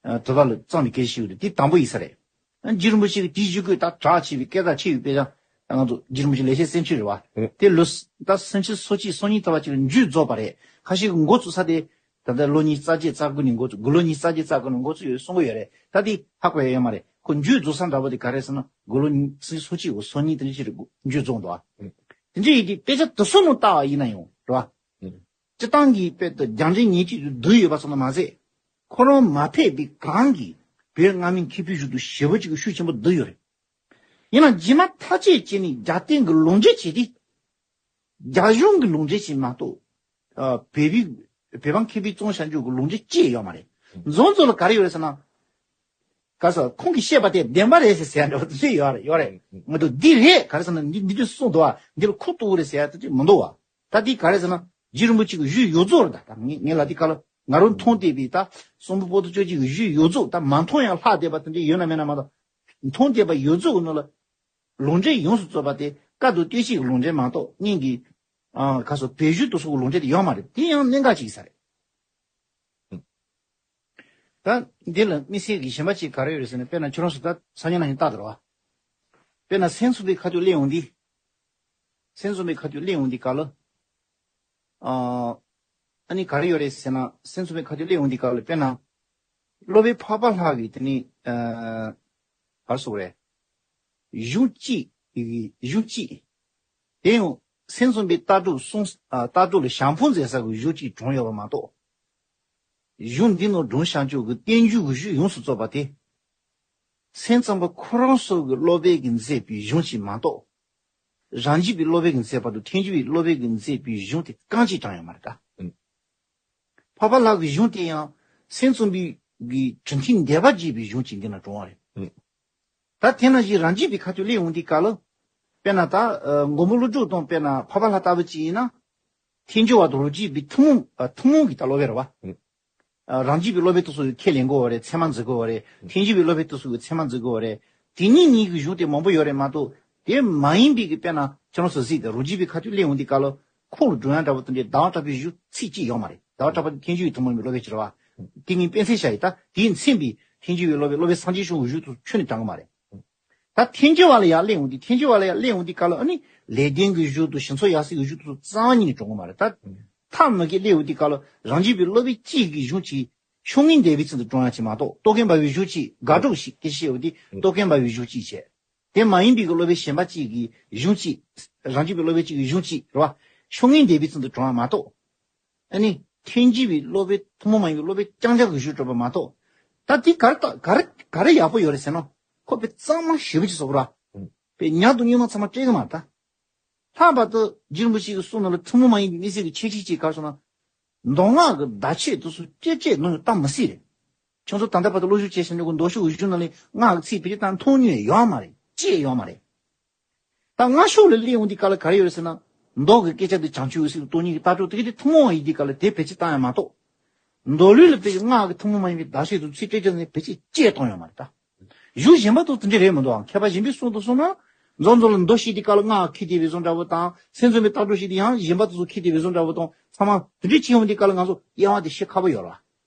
ཨ། དུ་བ་ལ་བརྩམས་པའི་སྐད་ཆ་ཞིག་རེད། དེ་དང་པོ་ཡིན་ས་རེད། ཨ། རྗེ་རིན་པོ་ཆེ་གིས་དེའི་གཞུག་གུ་ད་གྲགས་ཆེ་བའི་སྐད་གྲགས་ཆེ་བའི་དཔེ་ཆ། ད་ང་ཚོ་རྗེ་རིན་པོ་ཆེ་ལེགས་བཤད་སེམས་འཁྲིད་རེད་བ། ཨུ། དེ་ལོ་ད་སུམ་ཅུ་སོ་གཅིག་སོ་གཉིས་ཐུབ་པ་ཅིག་ལ་མཇུག་རྫོགས་པ་རེད། ཁ་ཤས་ཀྱིས་འགོ་བཙུགས་ས་དེ། ད་ལྟ་ལོ་ཉི་ཤུ་རྩ་བརྒྱད་རྩ་དགུ་ནས་འགོ་བཙུགས། དགུང་ལོ་ཉི་ཤུ་རྩ་བརྒྱད་རྩ་དགུ་ནས་འགོ་བཙུགས་ཡོད་གསུང་གི་ཡོད་རེད། ད་དེ་ཧ་གོ་ཡ་ཡོད་མ་རེད། ཁོ་མཇུག་རྫོགས་ས་འདྲ་པོ་དེ་ག་རེ་ཟེར་ན་དགུང་ལོ་ཉི་སོ་གཅིག་གོ་སོ་གཉིས་དེ་འདྲ་ཞིག་རེད། མཇུག་རྫོགས་འདུག་ཨ། དེ་འདྲ་ཡིན་དུས་དཔེ་ཆ་དེ་ཚོ་ནང་ལྟ་བ་ཡིན་ན་ཡང་རེད་བ། སྤྱིར་བཏང་གི་དཔེ་དེ་རྒྱང་འདྲེན་ཉེས་ཅན་དུ་བསྡུས་ཡོད་པ་ཙམ་དུ་མ་ཟད། ཁོ་རང་མ་ཕེབས་པའི་གོང་གི་བོད་སྔ་མའི་མཁས་པའི་གཞུང་དུ་ཞེ་པོ་ཅིག་ཤུགས་ཆེན་པོ་བསྡུས་ཡོད་རེད། ཡིན་ནའང་རྗེས་མ་ཐག་གཅོད་བྱས་ནས་རྒྱལ་བསྟན་གྱི་ལུང་འདྲེན་བྱས་ཏེ། རྒྱ་གཞུང་གི་ལུང་འདྲེན་ཞིག་མ་གཏོགས། ཨ། བོད་པའི་བོད་འབངས་མཁས་པའི་རྩོམ་བྱ་རྒྱུ་གི་ལུང་འདྲེན་ཅི་ཡང་ཡོད་མ་རེད། མཚོན་ཚུལ་ལ་ག་རེ་ཡོད་རེད་ཟེར་ན། ག་ས་ཁོང་གིས་བཤད་པ་དེ་བདེན་པ་རེད་ཟེར་ཟེར་ཡ་འདྲ་པོ་དེ་ཡོད་རེད། ཡོད་རེད་མ་གཏོགས་འདི་རེད་ག་རེ་ཟེར་ན་འདི་འདི་དུས་གསུངས་འདུག་བ། འདི་ལ་ཁུངས་གཏུགས་རེད་ཟེར་ཡ་དེ་མི་འདུག་བ། ད་འདི་ག་རེ་ཟེར་ན་རྗེ་རིན་པོ་ཆེ་གི་གཞུང་ཡོངས་རྫོགས་རེད། ད་ད་ངས་ངས་ལ་འདི་ག་ལ་ང་རང་མཐོང་བསྡད་པའི་ད་གསུང་འབུམ་པོ་ཏི་བཅོ་བརྒྱད་ཀྱི་གཞུང་ཡོངས་རྫོགས། ད་མ་མཐོང་ཡང་ལྷག་བསྡད་པ་དེ་འདྲ་ཡོད་ན་མེད་ན་མ་གཏོགས། མཐོང་བསྡད་པ་ཡོངས་རྫོགས་ཀྱི་ནང་ལ། ལུང་འདྲེན་ཡོངས་སུ་རྫོགས་པ་དེ་བཀའ་བསྡུ་སྟོད་ཆས་ཀྱི་ལུང་འདྲེན་མ་གཏོགས་སྔོན་གྱི། ཨ། ག་སོ་བོད་བཞུགས་དུ་སོགས་ཀྱི་ལུང་འདྲེན་དེ་ཡོད་མ་རེད། དེ་ཡང་གནད་འགག་ཅིག་ཡིན་ས་རེད། ད་འདི་ལ་དམིགས་བསལ་གྱི་གཞན་པ་ཅིག་ག་རེ་ཡོད་རེད་ཟེར་ན། དཔེར་ན་ཁྱོད་རང་ཚོ་ད་སང་ཉིན་ནང་བཞིན་བལྟ་དེ་རེད་བ། དཔེར་ན་སེམས་གསུམ་པའི་ཁ་ཐུག་གླེང་འོང་དུས། སེམས་གསུམ་པའི་ཁ་ཐུག་གླེང་འོང་དུས་སྐབས་ལ། ཨ། ཨ་ནི་ག་རེ་ཡོད་རེད་ཟེར་ན། སེམས་གསུམ་པའི་ཁ་ཐུག་གླེང་འོང་དུས་སྐབས་ལ་དཔེར་ན། སློབ་དཔོན་འཕགས་པ་ལྷ་གི་དེ་ནི། ཨ། ག་རེ་ཟེར་དགོས་རེད། གཞུང་གཅིག་གི་གཞུང་གཅིག་དེ་ཡང་སེམས་གསུམ་པའི་ལྟ་གྲུབ་གསུང་། ཨ། ལྟ་གྲུབ་ལ་ཞལ་འཕངས་མཛད་ས་གི་གཞུང་གཅིག་དྲངས་ཡོད་པ་མ་གཏོགས། གཞུང་འདི་ནང་དྲངས་བཞག་རྒྱུ་གི་བསྟན་བཅོས་ཀྱི་གཞུང་ཡོངས་སུ་རྫོགས་པ་དེ། སེམས་ཙམ་པ་ཁོ་རང་ཚོ་གི་སློབ་དཔོན་གྱིས་མཛད་པའི་གཞུང་ཞིག་མ་གཏོགས། རང་རྒྱུད་པའི་སློབ་དཔོན་གྱིས་མཛད་པ་དང་ཐལ་འགྱུར་བའི་སློབ་དཔོན་གྱིས་མཛད་པའི་གཞུང་དེ་རྐང་གཅིག་ཀྱང་ཡོད་མ་རེད་ད། ཨང་། འཕགས་པ་ལྷ་གི་གཞུང་དེ་ཡང་སེམས་ཙམ་པའི་གི་གྲུབ་མཐའི་འདོད་པ་བརྗོད་པའི་གཞུང་ཅིག་འདི་ན་དྲངས་པ་རེད། ཨང་། ད་དེ་ནང་བཞིན་རང་རྒྱུད་པའི་ཁ་ཐུག་གླེང་འོང་དུས་སྐབས་ལ། དཔེར་ན་ད། ཨ། མགོན་པོ་ཀླུ་སྒྲུབ་དང་དཔེར་ན་འཕགས་པ་ལྷ་ལྟ་བུ་ཅིག་ཡིན་ན། ཐལ་འགྱུར་བ་དང་རང་རྒྱུད་པའི་ཐུན་མོང་། ཨ། ཐུན་མོང་གི་ད་སློབ་དཔོན་རེད་བ། ཨང་། ཨ། རང་རྒྱུད་པའི་སློབ་དཔོན་དེ་ཚོ་ཁས་ལེན་དགོས་པ་རེད། ཚད་མ་འཛིན་དགོས་པ་རེད། ཐལ་འགྱུར་བའི་སློབ་དཔོན་དེ་ཚོ་གི་ཚད་མ་འཛིན་དགོས་པ་རེད། དེ་གཉིས་གཉིས་ཀྱི་གཞུང་དེ་མང་པོ་ཡོད་རེད་མ་གཏོགས། དེ་མ་ཡིན་པའི་གི་དཔེར་ན་ཁྱོད་རང་ཚོ་གཟིགས་དང་རང་རྒྱུད་པའི་ཁ་ཐུག་གླེང་འོང་དུས་སྐབས་ལ། ཁོང་ལ་སྒྲུབ་ཡ་འདྲ་པོ་དེ་འདྲའི་ཟླ་བ་གྲགས་པའི་གཞུང་ཚིག་གཅིག་ཡོད་མ་རེད། ཟླ་བ་གྲགས་པ་དེ་ཐལ་འགྱུར་བའི་ཐུན་མོང་མའི་སློབ་དཔོན་ཅིག་རེད་བ། དེ་ངས་དཔེ་མཚོན་བཞག་ཡིན། ད་དེས་མཚོན་པའི་ཐལ་འགྱུར་བའི་སློབ་དཔོན། སློབ་དཔོན་སངས་རྒྱས་བྱུང་གི་གཞུང་དེ་ཁྱོན་ནས་དྲངས་གི་མ་རེད། ད་ཐལ་འགྱུར་བ་ལ་ཡར་གླེང་འོང་དུས། ཐལ་འགྱུར་བ་ལ་ཡར་གླེང་འོང་དུས་སྐབས་ལ་ཨ་ནི་ལེགས་ལྡན་གྱི་གཞུང་དང་ཞི་འཚོ་ཡབ་སྲས་ཀྱི་གཞུང་དེ་ཚོ་རྩ་བ་ཉིད་ནས་དྲངས་གི་མ་རེད། ད་ཐབས་མ་གིས་གླེང་འོང་དུས་སྐབས་ལ་རང་རྒྱུད་པའི་སློབ་དཔོན་གཅིག་གི་གཞུང་གཅིག་ཕྱོགས་སྔོན་འདས་པའི་ཚུལ་དུ་དྲངས་ཡ་ཅིག་མ་གཏོགས། རྟོག་གེ་འབར་བའི་གཞུང་གཅིག་དགག་སྒྲུབ་ཞིག་སྐད་ཆ་བཤད་འོང་དུས་རྟོག་གེ་འབར་བའི་གཞུང་གཅིག་བྱས། དེ་མ་ཡིན་པའི་གི་སློབ་དཔོན་གཞན་པ་གཅིག་གི་གཞུང་གཅིག་རང་རྒྱུད་པའི་སློབ་དཔོན་གཅིག་གི་གཞུང་གཅིག་རེད་བ། ཕྱོགས་སྔོན་འདས་པའི་ཚུལ་དུ་དྲངས་ཡ་མ་གཏོགས། ཨ་ནི་ཐལ་འགྱུར་བའི་སློབ་དཔོན། ཐུན་མོང་མ་ཡིན་པའི་སློབ་དཔོན་རྐྱང་རྐྱང་གི་གཞུང་དྲངས་པ་མ་གཏོགས། ད་དེ་ག་རེ་ད་ག་རེ་ག་རེ་ཡག་པོ་ཡོད་རེད་ཟེར་ན། ཁོ་དཔེ་གཙང་མ་ཞེ་པོ་ཅིག་བཟོ་གི་རེད་བ། དཔེ་ཉག་དང་སྨྱོན་མ་ཚང་མ་སྤྲད་གི་མ་རེད་ད། ལྷག་པར་དུ་རྗེ་རིན་པོ་ཆེ་གི་གསུང་ནང་ལ་ཐུན་མོང་མ་ཡིན་པའི་དམིགས་བསལ་གྱི་ཁྱད་ཆོས་ཅིག་ག་རེ་ཟེར་ན། མདོ་སྔགས་ཀྱི་བརྡ་ཆད་དེ་ཚོ་ཅི་བྱས་ནོར་བཏང་མི་སྲིད་རེད། ཁྱོད་ཚོ་ད་ལྟ་བར་དུ་བློ་ཞུགས་བྱས་བཞིན་པའི་མདོ་ཕྱོགས་ཀྱི་གཞུང་ནང་ལ་སྔགས་ཀྱི་ཚིག་ཕལ་ཆེར་བཏང་མཐོང་མྱོང་ཡོད་མ་རེད། ཅི་ཡང་ཡོད་མ་རེད། ད་སྔགས་ཕྱོགས་ལ་གླེང་འོང་དུས་སྐབས་ལ་ག་རེ་ཡོད་རེད་ཟེར་ན། མདོ་གི་སྐད་ཆ་དེ་བྱང་ཆུབ་འོད་གསལ་གྱི་སྟོང་ཉིད་ཀྱི་ལྟ་གྲུབ་དེ་ག་དེ་ཐུན་མོང་བ་ཡིན་དུས་སྐབས་ལ་དེ་བེད་སྤྱོད་བཏང་ཡ་མ་གཏོགས། མདོ་ལུགས་ལ་དཔེ་སྔགས་ཀྱི་ཐུན་མོང་མ་ཡིན་པའི་བརྡ་ཆད་དེ་ཚིག་སྤྲད་རྒྱུ་ནི་བེད་སྤྱོད་ཅི་ཡང་བཏང་ཡོད་མ་རེད་ད། གཞུང་གཞན་པ་དང་དེ་འདྲ་རེད་མི་འདུག་ཨང་། མཁས་པ་གཞན་པའི་གསུང་དུ་སོང་ན། མདོ་མདོ་ལ་མདོ་བཤད་དུས་སྐབས་ལ་སྔགས་ཁྱེར་བསྡད་པའི་བཟོ་འདྲ་པོ་དང་། སེམས་ཙམ་པའི་ལྟ་གྲུབ་བཤད་དུས་ཡང་གཞན་པ་དེ་ཚོ་ཁྱེར་བསྡད་པའི་བཟོ་འདྲ་པོ་དང་། ཚང་མ་དེ་འདྲ་བྱས་ཡོང་དུས་སྐབས་ལ་ང་ཚོ་དབྱེ་བ་དེ་ཤེས་ཁག་པོ་ཡོད་རེད་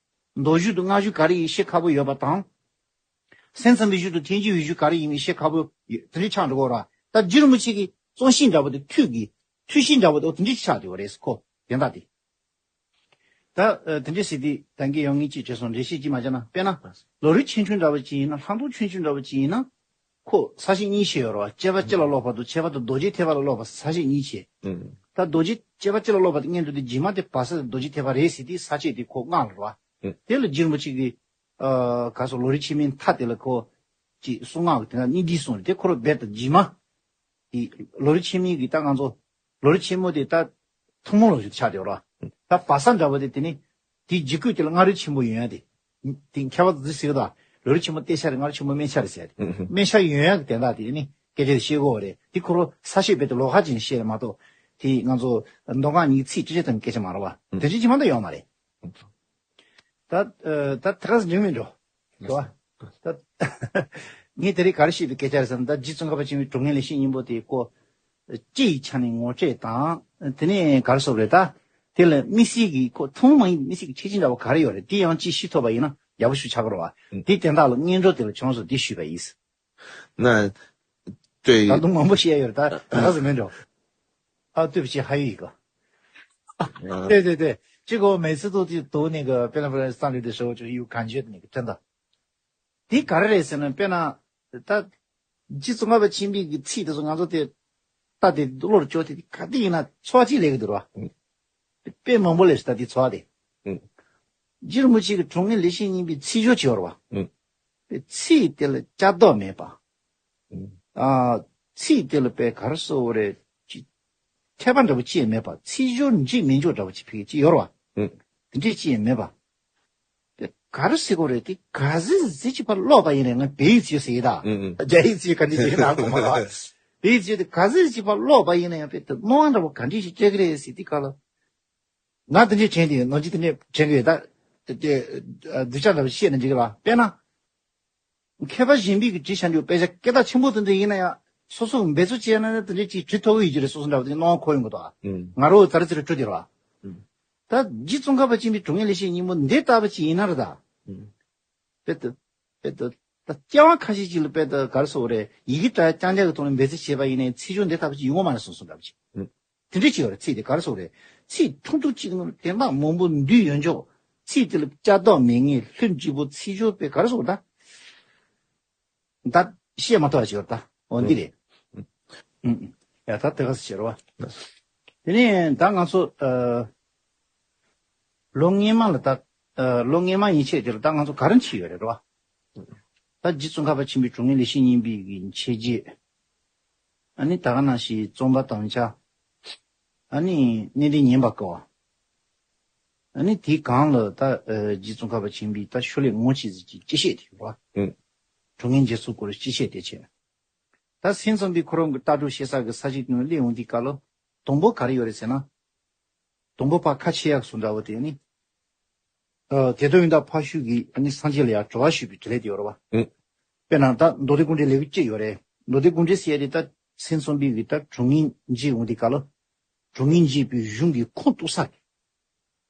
བ། མདོ་གཞུང་དང་སྔགས་གཞུང་ག་རེ་ཡིན་ཤེས་ཁག་པོ་ཡོད་པ་དང་། སེམས་ཙམ་པའི་གཞུང་དང་ཐལ་འགྱུར་བའི་གཞུང་ག་རེ་ཡིན་མིན་ཤེས་ཁག་པོ་དེ་འདྲ་ཆགས་འགྲོ་གི་རེད་བ། ད་རྗེ་རིན་པོ་ཆེ་གི་རྩོམ་གཤིས་འདྲ་པོ་དེ། ཐུགས་ཀྱི་ཐུགས་གཤིས་འདྲ་པོ་དེ་འོ་དེ་འདྲ་ཆགས་བསྡད་པ་རེད། ཁོ་དོན་དག་དེ། ད་ཨ་དེ་འདྲ་ཟེར་དུས་ད་གིན་ཡང་ངས་ཅིག་བྲིས་སོང་། འགྲེལ་བཤད་ཅིག་མ་བྱས་ན། དཔེར་ན་ལམ་རིམ་ཆེ་ཆུང་འདྲ་པོ་ཅིག་ཡིན་ན། ལྷག་མཐོང་ཆེ་ཆུང་འདྲ་པོ་ཅིག་ཡིན་ན། ཁོ་ས་བཅད་གཉིས་ཕྱེ་ཡོད་རེད་བ། སྤྱོད་པ་སྤྱི་ལ་སློབ་པ་དང་། ཁྱད་པར་དུ་རྡོ་རྗེ་ཐེག་པ་ལ་སློབ་པ། ས་བཅད་གཉིས་ཕྱེ། ད་རྡོ་རྗེ་སྤྱོད་པ་སྤྱི་ལ་སློབ་པ་དེ་སྔོན་འགྲོ་དེ་རྗེས་མ་དེ་བར་གསལ་རྡོ་རྗེ་ཐེག་པ་རེད་ཟེར་དུས་ས་བཅད་དེ་ཁོ་ལྔ་རེད་བ། དེ་ལ་རྗེ་རིན་པོ་ཆེ་གིས་ཨ་ག་སོ་ལམ་རིམ་ཆེན་མོའི་མཐའ་དེ་ལ་ཁོ་ཅིག་གསུང་ངག་གི་དེ་ན་གཉིས་འདི་གསུངས་རེད། དེ་ཁོ་རང་རྦད་དེ་རྗེས་མ། དེ་ལམ་རིམ་ཆེན་མོའི་གི་ད་ང་ཚོ་ལམ་རིམ་ཆེན་མོ་དེ་ད་ཐུན་མོང་ལམ་ཞིག་ཆགས་བསྡད་ཡོད་རེད་བ། ད་བར་གསལ་འདྲ་པོ་དེ་དེ་ནི་དེའི་རྗེས་བཀོད་དེ་ལ་སྔགས་རིམ་ཆེན་པོ་ཡོང་ཡ་དེ། དེ་མཁས་པ་ཚོས་ཟེར་གི་འདུག། ལམ་རིམ་ཆེན་མོ་གཏད་ས་རེད། སྔགས་རིམ་ཆེན་མོ་སྨད་ས་རེད་ཟེར་ཡ་དེ། སྨད་ས་ཡོང་ཡ་གི་དོན་དག་དེ་ནི་སྐད་ཆ་དེ་བཤད་དགོས་པ་རེད། དེ་ཁོ་རང་ས་བཅད་རྦད་དེ་ལོགས་ཀ་ཅིག་ནས་བཤད་རེད་མ་གཏོགས། དེ་ང་ཚོ་མདོ་སྔགས་གཉིས་ཚིག་གཅིག་ཆ་ཙམ་སྐད་ཆ་མ་རེད་བ། དེ་ཚོ་རྗེས་མ་ད་ཡོད་མ་རེད། ད་ཨ་ད་ད་ག་ཟེ་འགྲིག་མི་འགྲོ། འགྲོ་བ། ད་ངས་དེ་རིང་ག་རེ་བཤད་པའི་སྐད་ཆ་རེད་ཟེར་ན། ད་རྗེ་ཙོང་ཁ་པ་ཆེན་པོའི་དྲུག་ངོས་ལེགས་བཤད་སྙིང་པོ་དེ་ཁོ་སྤྱི་ཡི་ཆ་ནས་ངོ་སྤྲོད་དང་། དེ་ནས་ག་རེ་ཟེར་དགོས་རེད། ད་དེ་ལ་དམིགས་བསལ་གྱི་ཁོ་ཐུན་མོང་མ་ཡིན་པའི་དམིགས་བསལ་གྱི་ཁྱད་ཆོས་འདྲ་བོ་ག་རེ་ཡོད་རེད། དེ་ཡང་ཅིག་ཤེས་ཐུབ་པ་ཡིན་ན་ཡག་པོ་ཞིག་ཆགས་ཀྱི་རེད་བ། དེའི་དོན་དག་ལ་སྔོན་འགྲོ་དེ་ལ་ཁྱོད་རང་ཚོ་འདི་ཞུས་པ་ཡིན། ན། ད་དུང་མང་པོ་བཤད་ཡོད་རེད། ད་ད་ག་ཟེ་མི་འགྲོ། ཨ། ལྟོས་པ་ཅིག་ཧ་ཡོད་ཡིན་གོ། 对对对，结果每次都是读那个 Belafonte 上帝的时候，就有感觉的那个，真的。 དེ་ག་རེ་རེད་ཟེར་ན། དཔེར་ན་ད་རྗེ་ཙོང་ཁ་པ་ཆེན་པོའི་གི་ཚིག་དེ་ཚོ་ང་ཚོ་དེ་ལྟ་དེ་བློར་འཇོག་དེ་ག་དེ་ཡིན་ན་ཚོར་བ་ཅིག་སླེབས་ཀྱི་འདུག་ར། དཔེ་མང་པོ་ལས་ད་འདི་ཚོ་བ་དེ། ཨུ། རྗེ་རིན་པོ་ཆེ་གི་དྲུང་ངེ་ལེགས་བཤད་སྙིང་པོའི་ཚིག་སྦྱོར་བྱེད་པ་རེད་བ། ཨུ། པའི་ཚིག་དེ་ལ་སྐྱ་བཏོག་མེད་པ། ཨུ། ཨ། ཚིག་དེ་ལ་པའི་ག་རེ་ཟེར་དགོས་རེད། ཅི། འཐད་པ་འདྲ་པོ་ཅི་ཡང་མེད་པ། ཚིག་སྦྱོར་འཇིག་མི་འཇོག་འདྲ་པོ་ཅིག་ཕ་གི་ཅི་ཡོད་རེད་བ། ཨུ། དེ་འདྲས་ཅི་ཡང་མེད་པ། དེ་ག་རེ་ཟེར་དགོས་རེད། དེ་ག་ཟིག་ཟིག་ཅིག་ཕར་ཀློག་པ་ཡིན་ན། ང་བོད་ཡིག་ཚིག་ཟེར་ཡིན་ད། ཨུ། ཨུ། རྒྱ་ཡིག་ཚིག་ག་འདྲས་ཅིག་ཡིན་ན་གོ་མ་ལ། བོད་ཡིག་ཚིག་དེ་ག་ཟིག་ཅིག་ཕར་ཀློག་པ་ཡིན་ན་ཡང་དཔེ་དེ་སྣང་བ་འདྲ་པོ་ག་འདྲས་ཞིག་སྐྱེ་གི་རེད་ཟེར་དེ་ག་ལ། ང་དེ་འདྲས་དྲན་དེ་ནང་ཆེན་དེ་འདྲས་དྲན་གི་ཡོད་ད། དེ་གདུལ་བྱ་འདྲ་པོ་བཤད་ན་འགྲིག་གི་རེད་བ། དཔེར་ན། མཁས་པ་གཞན་པས་ཀྱི་བྲིས་བཞག་རྒྱུ་དཔེ་ཆ་སྐད་གྲགས་ཆེན་པོ་དེ་འདྲ་ཡིན་ན་ཡང་། སོ་སོ་འབད་རྩོལ་བྱས་ན་དེ་འདྲ་ཅིག་བྲིས་ཐུབ་ཀྱི་ཡོད་ཀྱི་རེད། སོ་སོ་འདྲ་པོ་དེ་སྣང་བ་འཁོར་ཡོང་གི་འདུག་ཨ། ཨུམ། ང་རོ་ཙ་རི་ཙི་རི་བྲོ་དེ་རེད་བ། ཨུམ། ད་རྗེ་ཙོང་ཁ་པ་ཆེན་པོའི་དྲུང་ངེ་ལེགས་བཤད་སྙིང་པོ་འདི་ལྟ་བུ་ཅིག་ཡིན་ན་རེད་ད། ཨུམ། དཔེ་དེ། དཔེ་དེ། ད་སྐྱེ་བ་ཁ་ཤས་ཅིག་ལ་དཔེ་དེ་ག་རེ་ཟེར་དགོས་རེད། ཡི་གེ་འདྲ་རྐྱང་རྐྱང་གི་ཐོག་ནས་འབད་རྩོལ་བྱས་པ་ཡིན་ནའི་ཚིག་སྦྱོར་འདི་ལྟ་བུ་ཅིག་ཡོང་བ་མ་རེད་སོང་སོང་འདྲ་པོ་ཅིག། ཨུམ། དེ་འདྲ་ཅིག་ཡོད་རེད། ཚིག་དེ་ག་རེ་ཟེར་དགོས་རེད། ཚིག་ཐུང་ཐུང་གཅིག་ནང་དོན་དག་མང་པོ་འདུས་ཡོད་འཇོག། ཚིག་དེ་ལ་སྐྱ་བཏོག་མེད་མཁན་ལྷུན་གྲུབ་པོ་ཚིག་སྦྱོར་དཔེ་ག་རེ་ཟེར་དགོས་རེད་ད། ད་བཤད་མ་ཐུབ་པ་ཅིག་ཡོད་རེད་ད། འོ་འདི་རེད། ཨུམ། ཡ་ད་དེ་ག་ཟེར་བ། དེ་ནས་ད་ང་ཚོ་ཨ། ལོ་སྔོན་མ་ལ་ད། ཨ། ལོ་སྔོན་མ་ཡན་ཆད་དེ་ལ་ད་ང་ཚོ་ག་རེ་བྱས་ཡོད་རེད་བ། ད་རྗེ་ཙོང་ཁ་པ་ཆེན་པོའི་དྲུང་ངེ་ལེགས་བཤད་སྙིང་པོའི་གི་མཆེད་བརྗོད། ཨ་ནི་ད་ག་ནང་བཞིན་རྩོམ་པ་དམ་བཅའ། ཨ་ནི་གནས་བརྟན་ཉན་པར་དཀའ་བ། ཨ་ནི་དེའི་སྒང་ལ་ད་ཨ། རྗེ་ཙོང་ཁ་པ་ཆེན་པོའི་ད་ཤོ་ལོ་ཀ་ངོ་ཆེ་ཟིག་གི་སྤྱི་བཤད་དེ་ཡོད་བ། ཨུ། དྲུང་ངེ་འབྱེད་སྲོལ་སྐོར་སྤྱི་བཤད་དེ་བྱས། ད་སེམས་ཙམ་པའི་ཁོ་རང་གི་ལྟ་གྲུབ་བཤད་ས་གི་ས་གཞི་དེ་ནང་སླེབས་འོང་དུས་སྐབས་ལ། དང་པོ་ག་རེ་ཡོད་རེད་ཟེར་ན། དང་པོ་ཕར་ཁ་ཕྱེ་ཡག་སུ་འདྲ་བོ་དེ་ནི། ཨ། དེ་དག་ཡོན་བདག་ཕ་ཤུལ་གྱིས་ཨ་ནི་སངས་རྒྱས་ལ་ཡང་གྲོས་པ་ཞུས་པའི་དྲི་ལན་དེ་ཡོད་རེད་བ། ཨུ། དཔེར་ན་ད་མདོ་སྡེ་དགོངས་འགྲེལ་ལེའུ་གཅིག་ཡོད་རེད། མདོ་སྡེ་དགོངས་འགྲེལ་ཟེར་ཡ་དེ་ད་སེམས་ཙམ་པའི་གི་ད་དྲུང་ངེ་འབྱེད་འོང་དུས་སྐབས་ལ། དྲུང་ངེ་འབྱེད་པའི་གཞུང་གི་ཁུངས་གཏུགས་ས་གི།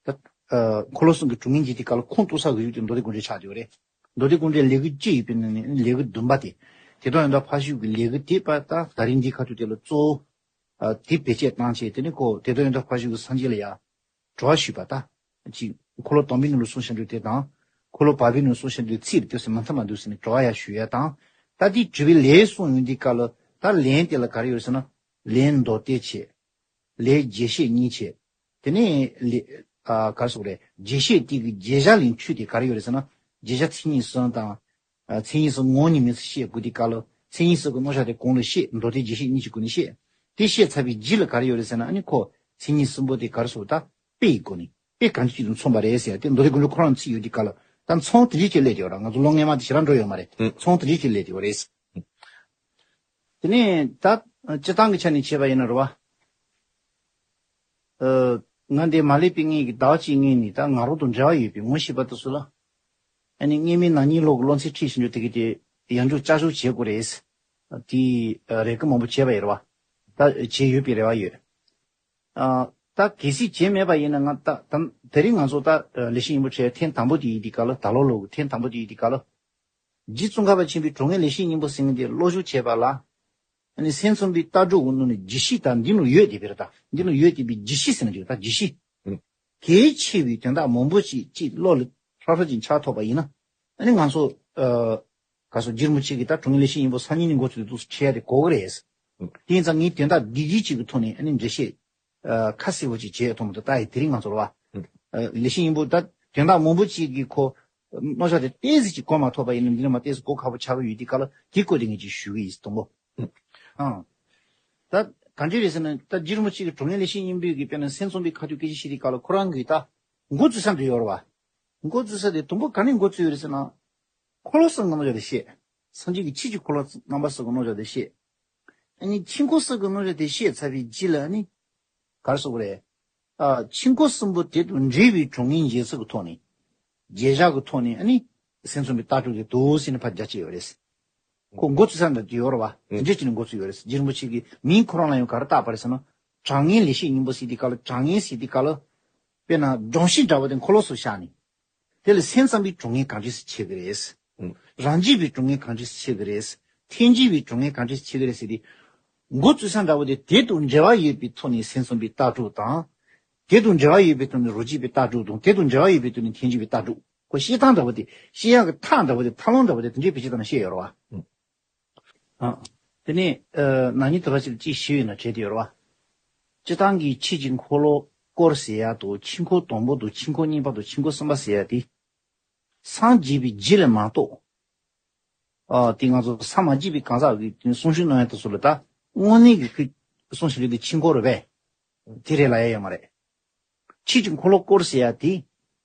ད། ཨ། འཁོར་ལོ་གསུམ་གྱི་དྲུང་ངེ་འབྱེད་དེ་ག་ལ་ཁུངས་གཏུགས་ས་གི་ཡུལ་དེ་མདོ་སྡེ་དགོངས་འགྲེལ་ཆགས་ཡོད་རེད། མདོ་སྡེ་དགོངས་འགྲེལ་ལེའུ་གཅིག་ཡོད་པའི་ནང་ནས་ལེའུ་བདུན་པ་དེ། དེ་དག་ཡོན་བདག་ཕ་ཤུལ་གྱི་ལེའུ་དེ་པ་ད་ད་རིང་འདི་ཁ་ཐུག་དེ་ལ་གཙོ་བོ། ཨ། དེ་བེད་སྤྱད་བཏང་བྱས་དེ་ནས་ཁོ་དེ་དག་ཡོན་བདག་ཕ་ཤུལ་གྱིས་སངས་རྒྱས་ལ་ཡ་གྲོས་པ་ཞུས་པ་ད། ཅིག་འཁོར་ལོ་དང་པོའི་ནང་ལ་གསུངས་བཞག་འདུག་དེ་དང་། འཁོར་ལོ་བར་པའི་ནང་ལ་གསུངས་བཞག་འདུག་ཚིག་དེ་ཚོ་མ་མཐུན་མ་འདུག་ཟེར་ནས་གྲོས་པ་ཡ་ཞུ་ཡ་དང་། ད་དེ་གྲུབ་པའི་ལན་གསུངས་ཡོང་དུས་སྐབས་ལ་ད་ལན་དེ་ལ་ག་རེ་ཡོད་ཟེར་ན། ལན་མདོ་སྡེ་བྱས། ལན་རྒྱས་བཤད་གཉིས་བྱས། དེ་ནས་ལེ། ཨ། ག་རེ་ཟེར་དགོས་རེད། རྒྱས་བཤད་དེ་གི་བརྗོད་བྱ་ལན་ཁྲིད་དེ་ག་རེ་ཡོད་རེད་ཟེར་ན། བརྗོད་བྱ་མཚན་ཉིད་གསུམ་དང་། ཨ། མཚན་ཉིད་གསུམ་ངོ་བོ་ཉིད་མིང་གསུམ་བཤད་དགོས་དུས་སྐབས་ལ་མཚན་ཉིད་གསུམ་གྱི་རྣམ་གཞག་དེ་གོང་ལ་བཤད། མདོ་སྡེ་རྒྱས་བཤད་གཉིས་ཀྱི་སྒོ་ནས་བཤད། དེ་བཤད་ཚར་བའི་རྗེས་ལ་ག་རེ་ཡོད་རེད་ཟེར་ན། ཨ་ནི་ཁོ་མཚན་ཉིད་གསུམ་པོ་དེ་ག་རེ་ཟེར་དགོས། ད་དཔེ་ཡི་སྒོ་ནས་དཔེ་གང་ཅིའི་དོན་མཚུངས་པ་རེད་ཟེར་ཡ་དེ་མདོ་སྡེ་དགོངས་འགྲེལ་ཁོ་རང་ཚིག་ཡོད་དུས་སྐབས་ལ་ད་མཚུངས་དེ་འདྲས་ཅིག་སླེབས་བསྡད་ཡོད་རེད། ང་ཚོ་ལོ་སྔོན་མ་དེ་ཞེ་དྲག་འགྲོ་ཡོད་མ་རེད། ཨུ། མཚུངས་དེ་འདྲས་ཅིག་སླེབས་བསྡད་ཡོད་རེད། དེ་ནས་ད་སྤྱིར་བཏང་གི་ཆ་ནས་བྱས་པ་ཡིན་ན་རེད་བ། ཨ། ང་འདིར་མ་སླེབས་པའི་སྔོན་གྱི་ཟླ་བ་གཅིག་སྔོན་ནས་ད་ང་རང་དང་འབྲེལ་བ་ཡོད་པའི་ངོ་ཤེས་པ་དེ་ཚོ་ལ། ཨ་ནི་སྔོན་མའི་ན་ནིང་ལོ་གི་སློབ་ཚན་ཁྲིད་བཞིན་ཡོད་དེ་གི་དེ་ཡང་བསྐྱར་བསྐྱར་ཞུ་བྱེད་དགོས་རེད། དེ་རེ་སྐུལ་མང་པོ་བྱས་པ་ཡིན་རེད་བ། ད་བྱས་ཡོད་པའི་རེ་བ་ཡོད། ཨ། ད་གལ་སྲིད་བྱས་མེད་པ་ཡིན་ན། ང་ད་ད་དེ་རིང་ང་ཚོ་ད་ལེགས་བཤད་སྙིང་པོ་ཁྲིད་ཐེངས་དང་པོ་དེ་ཡིན་དུས་སྐབས་ལ། ད་ལོ་ལོ་གི་ཐེངས་དང་པོ་དེ་ཡིན་དུས་སྐབས་ལ། རྗེ་ཙོང་ཁ་པ་ཆེན་པོའི་དྲུང་ངེ་ལེགས་བཤད་སྙིང་པོ་ཟེར་མཁན་དེ་སློབ་སྦྱོང་བྱས་པ་ལ། ཨ་ནི་སེམས་ཙམ་པའི་ལྟ་གྲུབ་ཀྱི་ནང་ནས་རྒྱས་བཤད་དང་འདི་ནང་ཡོད་བསྡད་པའི་རེད། ད་འདི་ནང་ཡོད་བསྡད་པའི་རྒྱས་བཤད་ཟེར་ན་འགྲིག་ད་རྒྱས་བཤད། ཨུ། གལ་ཆེ་བའི་དོན་དག་མང་པོ་ཞིག་ཅིག་བློ་ལ་ཧྲ་ཧྲ་ཅིག་འཆར་ཐུབ་པ་ཡིན་ན། ཨ་ནི་ང་ཚོ། ཨ། ག་ཚོད་རྗེ་རིན་པོ་ཆེ་གིས་ད་དྲུང་ངེ་ལེགས་བཤད་སྙིང་པོ་སང་ཉིན་ནས་འགོ་ཚུགས་ཏེ་འདུག་སེ་ཁྲིད་ཡ་དེ་གོ་གི་རེད། དེ་ཡིན་ཙང་ངས་དོན་དག་འདི་གི་ཅིག་གི་ཐོག་ནས་ཨ་ནི་འགྲེལ་བཤད། ཨ། ཁ་གསལ་པོ་ཅིག་བྱས་ཐུབ་མི་འདུག་ད་ཡི་དེ་རིང་ང་ཚོ་རེད་བ། ཨ། ལེགས་བཤད་སྙིང་པོ་ད་དོན་དག་མང་པོ་ཅིག་གི་ཁོ་རྣམ་གཞག་དེ་ཏོག་ཙམ་ཅིག་གོ་མ་ཐུབ་པ་ཡིན་ན། འདི་ནས་མར་ཏོག་ཙམ་གོ་ཁག་པོ་ཆགས་ཀྱི་ཡོད་དུས་སྐབས་ལ་དེ་སྐོར་དེ་ངས་ཅིག་ཞུ་གི་ཡིན་དང་པོ། ཨང་། ད་གང་ཅི་རེད་ཟེར་ན། ད་རྗེ་རིན་པོ་ཆེ་གིས་དྲུང་ངེ་ལེགས་བཤད་སྙིང་པོའི་གི་དཔེར་ན་སེམས་ཙམ་པའི་ཁ་ཐུག་སྐད་ཆ་བཤད་དུས་སྐབས་ལ་ཁོ་རང་གིས་ད་འགོ་བཙུགས་ས་འདི་ཡོད་རེད་བ། འགོ་བཙུགས་ས་དེ་དང་པོ་ག་ནས་འགོ་བཙུགས་ཡོད་རེད་ཟེར་ན། འཁོར་ལོ་གསུམ་གྱི་རྣམ་གཞག་དེ་བཤད། སངས་རྒྱས་ཀྱི་ཆོས་ཀྱི་འཁོར་ལོ་རྣམ་པ་གསུམ་གྱི་རྣམ་གཞག་དེ་བཤད། ཨ་ནི་ཆོས་འཁོར་གསུམ་གྱི་རྣམ་གཞག་དེ་བཤད་ཚར་བའི་རྗེས་ལ་ཨ་ནི། ག་རེ་ཟེར་དགོས་རེད། ཨ། ཆོས་འཁོར་གསུམ་པོ་དེ་དང་འབྲེལ་བའི་དྲུང་ངེ་འབྱེད་སྲོལ་གྱི་ཐོག་ནས། རྒྱས་བཤད་ཀྱི་ཐོག་ནས་ཨ་ནི། སེམས་ཙམ་པའི་ལྟ་གྲུབ་དེ་འདུག་སེ་ནས་ཕར་རྒྱ་བསྐྱེད་ཡོད་རེད། ཁོ་འགོ་བཙུགས་ས་འདི་ཡོད་རེད་བ། དེ་འདྲས་བྱས་ནས་འགོ་བཙུགས་ཡོད་རེད། རྗེ་རིན་པོ་ཆེ་གི་མིང་ཁོ་རང་ལ་ཡང་ག་རེ་བཏགས་པ་རེད་ཟེར་ན། དྲང་ངེས་ལེགས་བཤད་སྙིང་པོ་ཟེར་དུས་སྐབས་ལ། དྲང་ངེས་ཟེར་དུས་སྐབས་ལ། དཔེར་ན་སྒྲོམ་གཞི་འདྲ་བོ་དེ་འཁོར་ལོ་སུ་བཞག་ནས། དེ་ལ་སེམས་ཙམ་པའི་དྲུང་ངེས་གང་འདྲས་སེ་བྱེད་ཀྱི་རེད། ཨུ། རང་རྒྱུད་པའི་དྲུང་ངེས་གང་འདྲས་སེ་བྱེད་ཀྱི་རེད། ཐལ་འགྱུར་བའི་དྲུང་ངེས་གང་འདྲས་སེ་བྱེད་ཀྱི་རེད་ཟེར་ཏེ། འགོ་བཙུགས་ས་འདྲ་བོ་དེ་དེ་དང་འབྲེལ་བ་ཡོད་པའི་ཐོག་ནས་སེམས་ཙམ་པའི་ལྟ་གྲུབ་དང་། དེ་དང་འབྲེལ་བ་ཡོད་པའི་ཐོག་ནས་རང་རྒྱུད་པའི་ལྟ་གྲུབ་དང་། དེ་དང་འབྲེལ་བ་ཡོད་པའི་ཐོག་ནས་ཐལ་འགྱུར་བའི་ལྟ་གྲུབ། ཁོ་བཤད་སྟངས་འདྲ་བོ་དེ། བཤད་ཡག་གི་ཐབས་འདྲ་བོ་དེ། ཐབས་ལམ་འདྲ་བོ་དེ། དེ་འདྲའི་བེད་སྤྱོད་བཏང་ནས་བཤད་ཡོད་རེད་བ། ཨུ། ཨ། དེ་ནས། ཨ། ན་ནིང་དུ་བ་ཞིག་ཅིག་ཞུས་ཡོད་ན་བྲིས་ཏེ་ཡོད་རེད་བ། སྤྱིར་བཏང་གི་ཆོས་ཀྱི་འཁོར་ལོ་ འཁོར་ཟེར་ཡ་དང་། ཆོས་འཁོར་དང་པོ་དང་། ཆོས་འཁོར་གཉིས་པ་དང་། ཆོས་འཁོར་གསུམ་པ་ཟེར་ཡ་དེ། སངས་རྒྱས་པའི་རྗེས་ལ་མ་གཏོགས། ཨ། དེ་ང་ཚོ་སངས་མ་རྒྱས་པའི་གང་ཟག་གི་གསུང་ཆོས་གནང་ཡ་དེ་ཚོ་ལ་ད་དངོས་གནས་ཀྱི་ཁོས་གསུང་བཤད་རྒྱུ་དེ་ཆོས་འཁོར་རེད་པས། དེ་རེད་ལབ་ཡ་ཡོད་མ་རེད། ཆོས་ཀྱི་འཁོར་ལོ་བསྐོར་ཟེར་ཡ་དེ་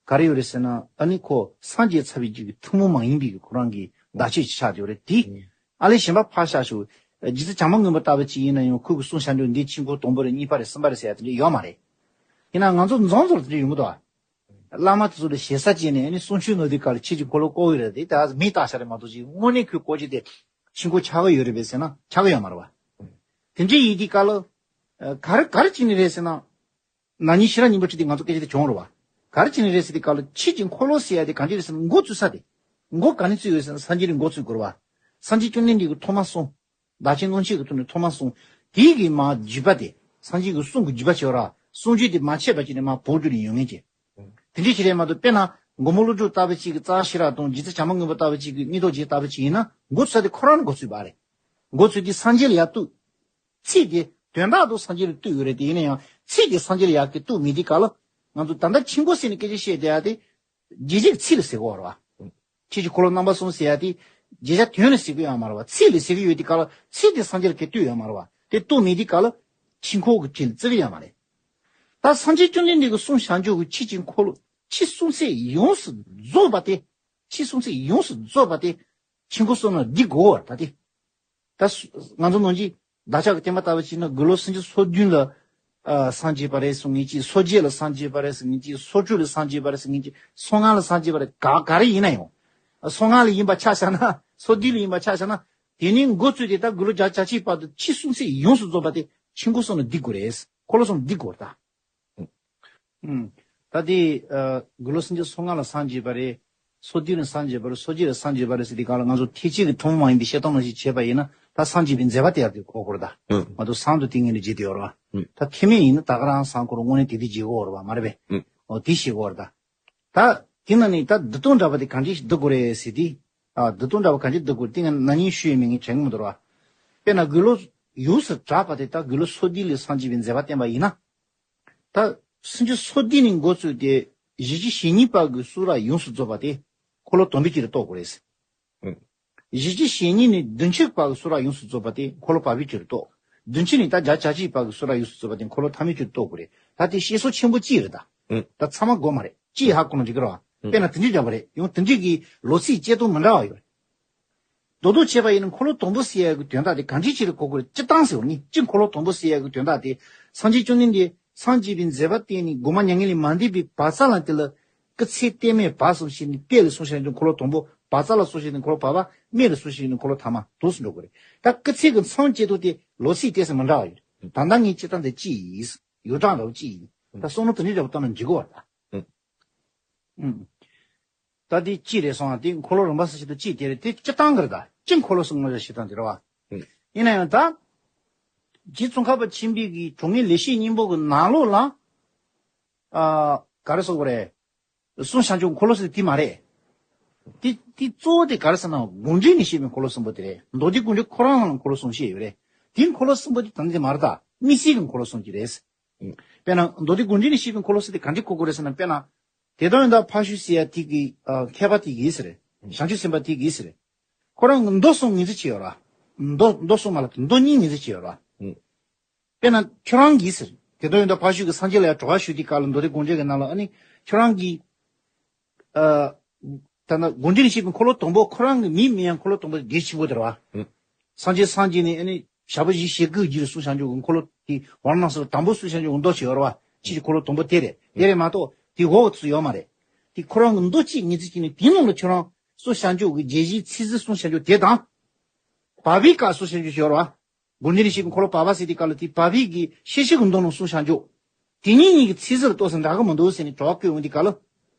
ག་རེ་ཡོད་རེད་ཟེར་ན། ཨ་ནི་ཁོ་སངས་རྒྱས་ཚར་བའི་རྗེས་ཀྱི་ཐུན་མོང་མ་ཡིན་པའི་ཁོ་རང་གི་བརྡ་ཆད་ཅིག་ཆགས་ཡོད་རེད་དེ། ཨ་ལས་གཞན་པ་ཕར་བཞག་ཞུ། རྗེ་བཙུན་བྱམས་པ་མགོན་པོ་ལྟ་བུ་ཅིག་ཡིན་ན་ཡང་ཁོ་གི་གསུང་བཤད་རྒྱུ་འདི་ཆོས་འཁོར་དང་པོ་རེད། གཉིས་པ་རེད། གསུམ་པ་རེད་ཟེར་ཡ་དེ་འདྲ་ཡོད་མ་རེད། ཡིན་ན་ང་ཚོ་འཛོམས་ཚོར་དེ་འདྲ་ཡོང་གི་འདུག་ཨ། བླ་མ་དེ་ཚོ་ལ་ཞེ་ས་བྱས་ནས། ཨ་ནི་གསུང་ཆོས་ནོར་དུས་སྐབས་ལ་ཆོས་ཀྱི་འཁོར་ལོ་བསྐོར་གི་རེད་དེ། ད་མིང་བཏགས་བཞག་རེད་མ་གཏོགས་ཅིག་དངོས་གནས་ཁོས་བསྐོར་རྒྱུ་དེ་ཆོས་འཁོར་ཆགས་ཀྱི་ཡོད་རེད་པས་ཟེར་ན་ཆགས་ཀྱི་ཡོད་མ་རེད་བ། དེ་འདྲ་ཡིན་དུས་སྐབས་ལ། ཨ། ག་རེ་ག་རེ་བྱས་ནས་རེད་ཟེར་ན། ན་ནིང་ཤེས་རབ་སྙིང་པོ་ཁྲིད་དེ་ང་ཚོ་སྐད་ཆ་དེ་བྱུང་རེད་བ། ག་རེ་བྱས་ནས་རེད་ཟེར་དུས་སྐབས་ལ་ཆོས་ཀྱི་འཁོར་ལོ་ཟེར་ཡ་དེ་གང་ཅི་རེད་ཟེར་ན། འགོ་བཙུགས་ས་དེ། འགོ་ག་ནས་བཙུགས་ཡོད་ཟེར་ན་སངས་རྒྱས་ནས་འགོ་བཙུགས་དགོས་རེད་བ། སངས་རྒྱས་བཅོམ་ལྡན་འདས་ཀྱིས་ཐོག་མར་གསུངས། བདག་ཆེན་ཀློང་ཆེན་གྱི་ཐོག་ནས་ཐོག་མར་གསུངས། དེའི་གི་མར་བརྒྱུད་པ་དེ། སངས་རྒྱས་ཀྱི་གསུང་གི་བརྒྱུད་པ་བྱས་ར། གསུང་རྒྱུན་དེ་མ་ཆད་པ་བྱས་ནས་མར་བོར་རྒྱུ་ནས་ཡོང་མཁན་ཅིག་དེ་འདྲ་ཞིག་རེད་མ་གཏོགས། དཔེར་ན་མགོན་པོ་ཀླུ་སྒྲུབ་ལྟ་བུ་ཅིག་གི་རྩ་ཤེས་རབ་དང་། རྗེ་བཙུན་བྱམས་པ་མགོན་པོ་ལྟ་བུ་ཅིག་གི་སྙིང་སྟོབས་རྒྱས་ལྟ་བུ་ཅིག་ཡིན་ན། འགོ་བཙུགས་ས་དེ་ཁོ་རང་ནས་འགོ་བཙུགས་པ་རེད། འགོ་བཙུགས་དུས་སངས་རྒྱས་ལ་ཡར་གཏུགས། ཚིག་དེ་དོན་དག་ཏུ་སངས་རྒྱས་ལ་གཏུགས་ཡོད་རེད་དེ། ཡིན་ན་ཡང་ཚིག་དེ་སངས་རྒྱས་ལ་ཡར་གི་གཏུགས་མེད་དུས་སྐབས་ལ། ང་ཚོ་ད་ལྟ་ཆོས་འཁོར་ཟེར་ནས་སྐད་ཆ་བཤད་བསྡད་ཡ་དེ། རྗེས་བྱེད་ཀྱི་ཚིག་ལ་ཟེར་གྱི་ཡོད་རེད་བ། ཆོས་ཀྱི་འཁོར་ལོ་རྣམ་པ་གསུམ་ཟེར་ཡ་དེ། རྗེས་བྱེད་དོན་ལ་ཟེར་གྱི་ཡོད་མ་རེད་བ། ཚིག་ལ་ཟེར་གྱི་ཡོད་དུས་སྐབས་ལ། ཚིག་དེ་སངས་རྒྱས་ལ་གཏུགས་ཡོད་མ་རེད་བ། དེ་གཏུགས་མེད་དུས་སྐབས་ལ་ཆོས་འཁོར་གྱི་གྲས་ལ་བརྩི་གི་ཡོད་མ་རེད། ད་སངས་རྒྱས་བཅོམ་ལྡན་འདས་ཀྱིས་གསུངས་བཞག་རྒྱུ་གི་ཆོས་ཀྱི་འཁོར་ལོ། ཆོས་གསུང་ཚད་ཡོངས་སུ་རྫོགས་པ་དེ། ཆོས་གསུང་ཚད་ཡོངས་སུ་རྫོགས་པ་དེ་ཆོས་འཁོར་གསུམ་ལ་འདི་དགོས་པ་རེད་ད་དེ། ད་སུ། ང་ཚོ་ནང་བཞིན་བདག་ཅག་གི་བསྟན་པ་ལྟ་བུ་བྱས་ན། དགུང་ལོ་སུམ་ཅུ་སོ་བདུན་ལ། ཨ། སངས་རྒྱས་པ་རེད་གསུང་མཁན་ཅིག་སོ་བརྒྱད་ལ་སངས་རྒྱས་པ་རེད་གསུང་མཁན་ཅིག་སོ་དྲུག་ལ་སངས་རྒྱས་པ་རེད་གསུང་མཁན་ཅིག་སོ་ལྔ་ལ་སངས་རྒྱས་པ་རེད། ག་ག་རེ་ཡིན་ན་ཡང་། ཨ། སོ་ལྔ་ལ་ཡིན་པ་ཆ་བཞག་ན། སོ་བདུན་ལ་ཡིན་པ་ཆ་བཞག་ན། དེ་ནས་འགོ་བཙུགས་ཏེ་ད་དགུང་ལོ་བརྒྱ་ཆ་གཅིག་བར་དུ་ཆོས་གསུང་ཚད་ཡོངས་སུ་རྫོགས་པ་དེ་ཆོས་འཁོར་གསུམ་ལ་འདི་དགོས་རེད། འཁོར་ལོ་གསུམ་འདི་དགོས་རེད་ད། ཨུམ། ད་དེ། ཨ། དགུང་ལོ་སུམ་ཅུ་སོ་ལྔ་ལ་སངས་རྒྱས་པ་རེད། སོ་བདུན་ལ་སངས་རྒྱས་པ་རེད། སོ་བརྒྱད་ལ་སངས་རྒྱས་པ་རེད་ཟེར་དུས་སྐབས་ལ། ང་ཚོ་ཐེག་ཆེན་གྱི་ཐུན་མོང་མ་ཡིན་པའི་བཤད་སྟངས་ནང་བཞིན་བྱས་པ་ཡིན་ན། ད་སངས་རྒྱས་པའི་མཛད་པ་དེ་ཡར་དེ་གོ་དགོས་རེད་ད། ཨུམ། མ་གཏོགས་སང་དུ་དེ་ངེས་ནས་བརྗེད་དེ་ཡོད་རེད་བ། ཨུམ། ད་ཐེག་དམན་ཡིན་ན་ད་ག་རང་སང་འཁོར་དངོས་གནས་དེ་དེ་བརྗེད་དགོས་རེད་བ། མ་རེད་པས། ཨུམ། འོ་དེ་ཤེས་དགོས་རེད་ད། ད་དེ་ན་ནི་ད་འདི་དང་འདྲ་བ་དེ་གང་འདྲས་ཤིག་འདི་དགོས་རེད་ཟེར་དུས། ཨ། འདི་དང་འདྲ་བ་གང་ཅི་འདི་དགོས་དེ་ང་ན་ནིང་ཞུས་ཡོད་མེད་ངས་དྲན་གི་མི་འདུག་ར། དཔེར་ན་དགུང་ལོ་ཡོངས་སུ་གྲགས་པ་དེ། ད་དགུང་ལོ་སོ་བདུན་ལ་སངས་རྒྱས་པའི་མཛད་པ་བསྟན་པ་ཡིན་ན། ད་སུམ་ཅུ་སོ་བདུན་ནས་འགོ་བཙུགས་ཏེ་གཞི་བཅུ་ཞེ་གཉིས་པ་གི་གསུང་རབ་ཡོངས་སུ་རྫོགས་པ་དེ་འཁོར་ལོ་དང་པོའི་ཆེད་དུ་གཏོགས་དགོས་རེད། ཨུ། གཞི་བཅུ་ཞེ་གཉིས་ནས་བདུན་ཅུ་པ་གི་གསུང་རབ་ཡོངས་སུ་རྫོགས་པ་དེ་འཁོར་ལོ་བར་པའི་ཆེད་དུ་གཏོགས། བདུན་ཅུ་ནས་ད་བརྒྱ་ཆ་གཅིག་པ་གི་གསུང་རབ་ཡོངས་སུ་རྫོགས་པ་དེ་འཁོར་ལོ་ཐ་མའི་ཆེད་དུ་གཏོགས་དགོས་རེད། ད་དེ་བཤད་སྲོལ་ཆེན་པོ་གཅིག་རེད་ད། ཨུ། ད་ཚང་མ་དགོས་མ་རེད། གཅིག་ཧ་གོ་ན་འགྲིག་གི་རེད་བ། ཨུ། དཔེར་ན་དེ་འདྲའི་འདྲ་བ་རེད། ཡང་དེ་འདྲའི་གི་ལོ་ཚིགས་བཅད་སྟངས་མི་འདྲ་བ་ཡོད་རེད། རྡོག་རྡོག་བྱས་པ་ཡིན་ན་འཁོར་ལོ་དང་པོ་ཟེར་ཡ་གི་དོན་དག་དེ་གང་འདྲ་ཅིག་ལ་གོ་དགོས་རེད། སྤྱིར་བཏང་ཟེར་བ་ནི། སྤྱིར་འཁོར་ལོ་དང་པོ་ཟེར་ཡ་གི་དོན་དག་དེ་སངས་རྒྱས་བཅོམ་ལྡན་འདས་སངས་རྒྱས་པའི་མཛད་པ་བསྟན་ནས་འགོག་མ་མྱ་ངན་ལས་མ་འདས་པའི་བར་མཚམས་ལ། དེ་ལ་སྐུ་ཚེ་གཏད་མེད་བར་གསུམ་ཞེས་ནས། གཏད་ལ་གསུངས་བཞག་རྒྱུ་འཁོར་ལོ་དང་པོ། བར་མཚམས་ལ་གསུངས་བཞག་རྒྱུ་འཁོར་ལོ་བར་པ། སྨད་ལ་གསུངས་བཞག་རྒྱུ་འཁོར་ལོ་ཐ་མ། དུས་སུ་འགྲོ་དགོས་རེད། ད་སྐུ་ཚེ་གི་མཚམས་བཅད་སྟངས་དེ་ལོ་ཚིགས་ཏོག་ཙམ་མི་འདྲ་བ་ཡོད། ད་ལྟ་ངས་བྱེད་སྟངས་དེ་གཅིག་ཡིན། ཡོ་བསྲང་འདྲ་བོ་གཅིག་ཡིན། ད་བསམ་བློ་དེ་འདྲའི་འདྲ་བོ་བཏང་ན་འགྲིག་གི་བ་ད། ཨུ། ད་དེ་གཅིག་རེད་སོང་ཨ། དེ་འཁོར་ལོ་རིམ་པ་ཟེར་བྱེད་དུ་གཅིག་དེ་རེད། དེ་སྤྱིར་བཏང་གི་རེད་ད། སྤྱིར་འཁོར་ལོ་གསུམ་ངོ་ཟེར་བྱེད་སྟངས་དེ་རེད་བ། ཨུ། ཡིན་ན་ཡང་ད། རྗེ་ཙོང་ཁ་པ་ཆེན་པོའི་གི་དྲུང་ངེས་ལེགས་བཤད་སྙིང་པོ་གི་ནང་ལོགས་ལ། ཨ། ག་རེ་ཟེར་དགོས་རེད། གསུངས་བཞག་རྒྱུ་འཁོར་ལོ་ཟེར་དེ་མ་རེད། དེ་དེ་གཙོ་བོ་དེ་ག་རེ་ཟེར་ན། དགོངས་འགྲེལ་ནས་བཤད་པའི་འཁོར་ལོ་གསུམ་པོ་དེ་རེད། མདོ་སྡེ་དགོངས་འགྲེལ་ཁོ་རང་ལ་འཁོར་ལོ་གསུམ་བཤད་ཡོད་རེད། དེ་འཁོར་ལོ་གསུམ་པོ་དེ་ད་ནི་དེ་མ་རེད་ད། དམིགས་བསལ་གྱི་འཁོར་ལོ་གསུམ་ཅིག་རེད། དཔེར་ན་མདོ་སྡེ་དགོངས་འགྲེལ་ནས་བཤད་པའི་འཁོར་ལོ་ཟེར་དེ་ག་འདྲས་གོ་དགོས་རེད་ཟེར་ན། དཔེར་ན། བདེ་སྟོང་ཡོན་བདག་ཕར་ཞོག་ཟེར་ཡ་དེ་གི། ཨ། མཁས་པ་དེ་གིས་ཟེར། བྱང་ཆུབ་སེམས་དཔའ་དེ་གིས་ཟེར། ཁོ་རང་གི་མདོ་གསུམ་ངོས་འཛིན་བྱས་ཡོད་ར། མདོ་མདོ་གསུམ་མ་ལབ། མདོ་གཉིས་ངོས་འཛིན་བྱས་ཡོད་ར། དཔེར་ན་ཁྱོད་རང་གིས་ཟེར། བདེ་སྟོང་ཡོན་བདག་ཕར་ཞོག་གི་སངས་རྒྱས་ལ་ཡ་དྲི་བ་ཞུ་དུས་སྐབས་ལ། མདོ་སྡེ་དགོངས་འགྲེལ་གྱི་ནང་ལ། ཨ་ནི་ཁྱོད་རང་གིས། ཨ། ད་ནི་དགོངས་འགྲེལ་ནས་བཤད་པའི་འཁོར་ལོ་དང་པོ་ཁོ་རང་གི་མིང་མིན་ཡང་འཁོར་ལོ་དང་པོ་དེ་གལ་ཆེན་པོ་དེ་རེད་བ། ཨུ། སངས་རྒྱས་སངས་རྒྱས་ནས། ཨ་ནི་ཞབས་པད་ཞི་ཞེ་དགུ་གི་རྗེས་སུ་གསུངས་བཞག་རྒྱུ་གི་འཁོར་ལོ་དེ། ཝཱ་ར་ཎ་སི་ལ་དང་པོ་གསུངས་བཞག་རྒྱུ་གི་མདོ་ཅིག་ཡོད་རེད་བ། ཕྱིས་ཀྱི་འཁོར་ལོ་དང་པོ་དེ་རེད། དེ་རེད་མ་གཏོགས་དེའི་འོག་ཏུ་ཡོད་མ་རེད། དེ་ཁོ་རང་གི་མདོ་གཅིག་ངོས་འཛིན་བྱས་ནས་དེའི་ནང་ལ་ཁྱོད་རང་གསུངས་བཞག་རྒྱུ་གི་རྒྱས་བཤད་ཚིག་ཟིན་གསུངས་བཞག་རྒྱུ་དེ་དང་། བར་པའི་སྐབས་གསུངས་བཞག་རྒྱུ་ཞིག་ཡོད་རེད་བ། དགོངས་འགྲེལ་ནས་བཤད་པའི་འཁོར་ལོ་བར་པ་ཟེར་དུས་སྐབས་ལ། དེ་བར་པའི་གི་ཤེར་ཕྱིན་གྱི་མདོ་ནང་གསུངས་བཞག་རྒྱུ། དེ་གཉིས་གཉིས་ཀྱི་ཚིག་ཟིན་ཏོག་ཙམ་འདྲ་གི་མི་འདུག་ཟེར་ནས་དྲི་བ་བཀོད་འོང་དུས་སྐབས་ལ།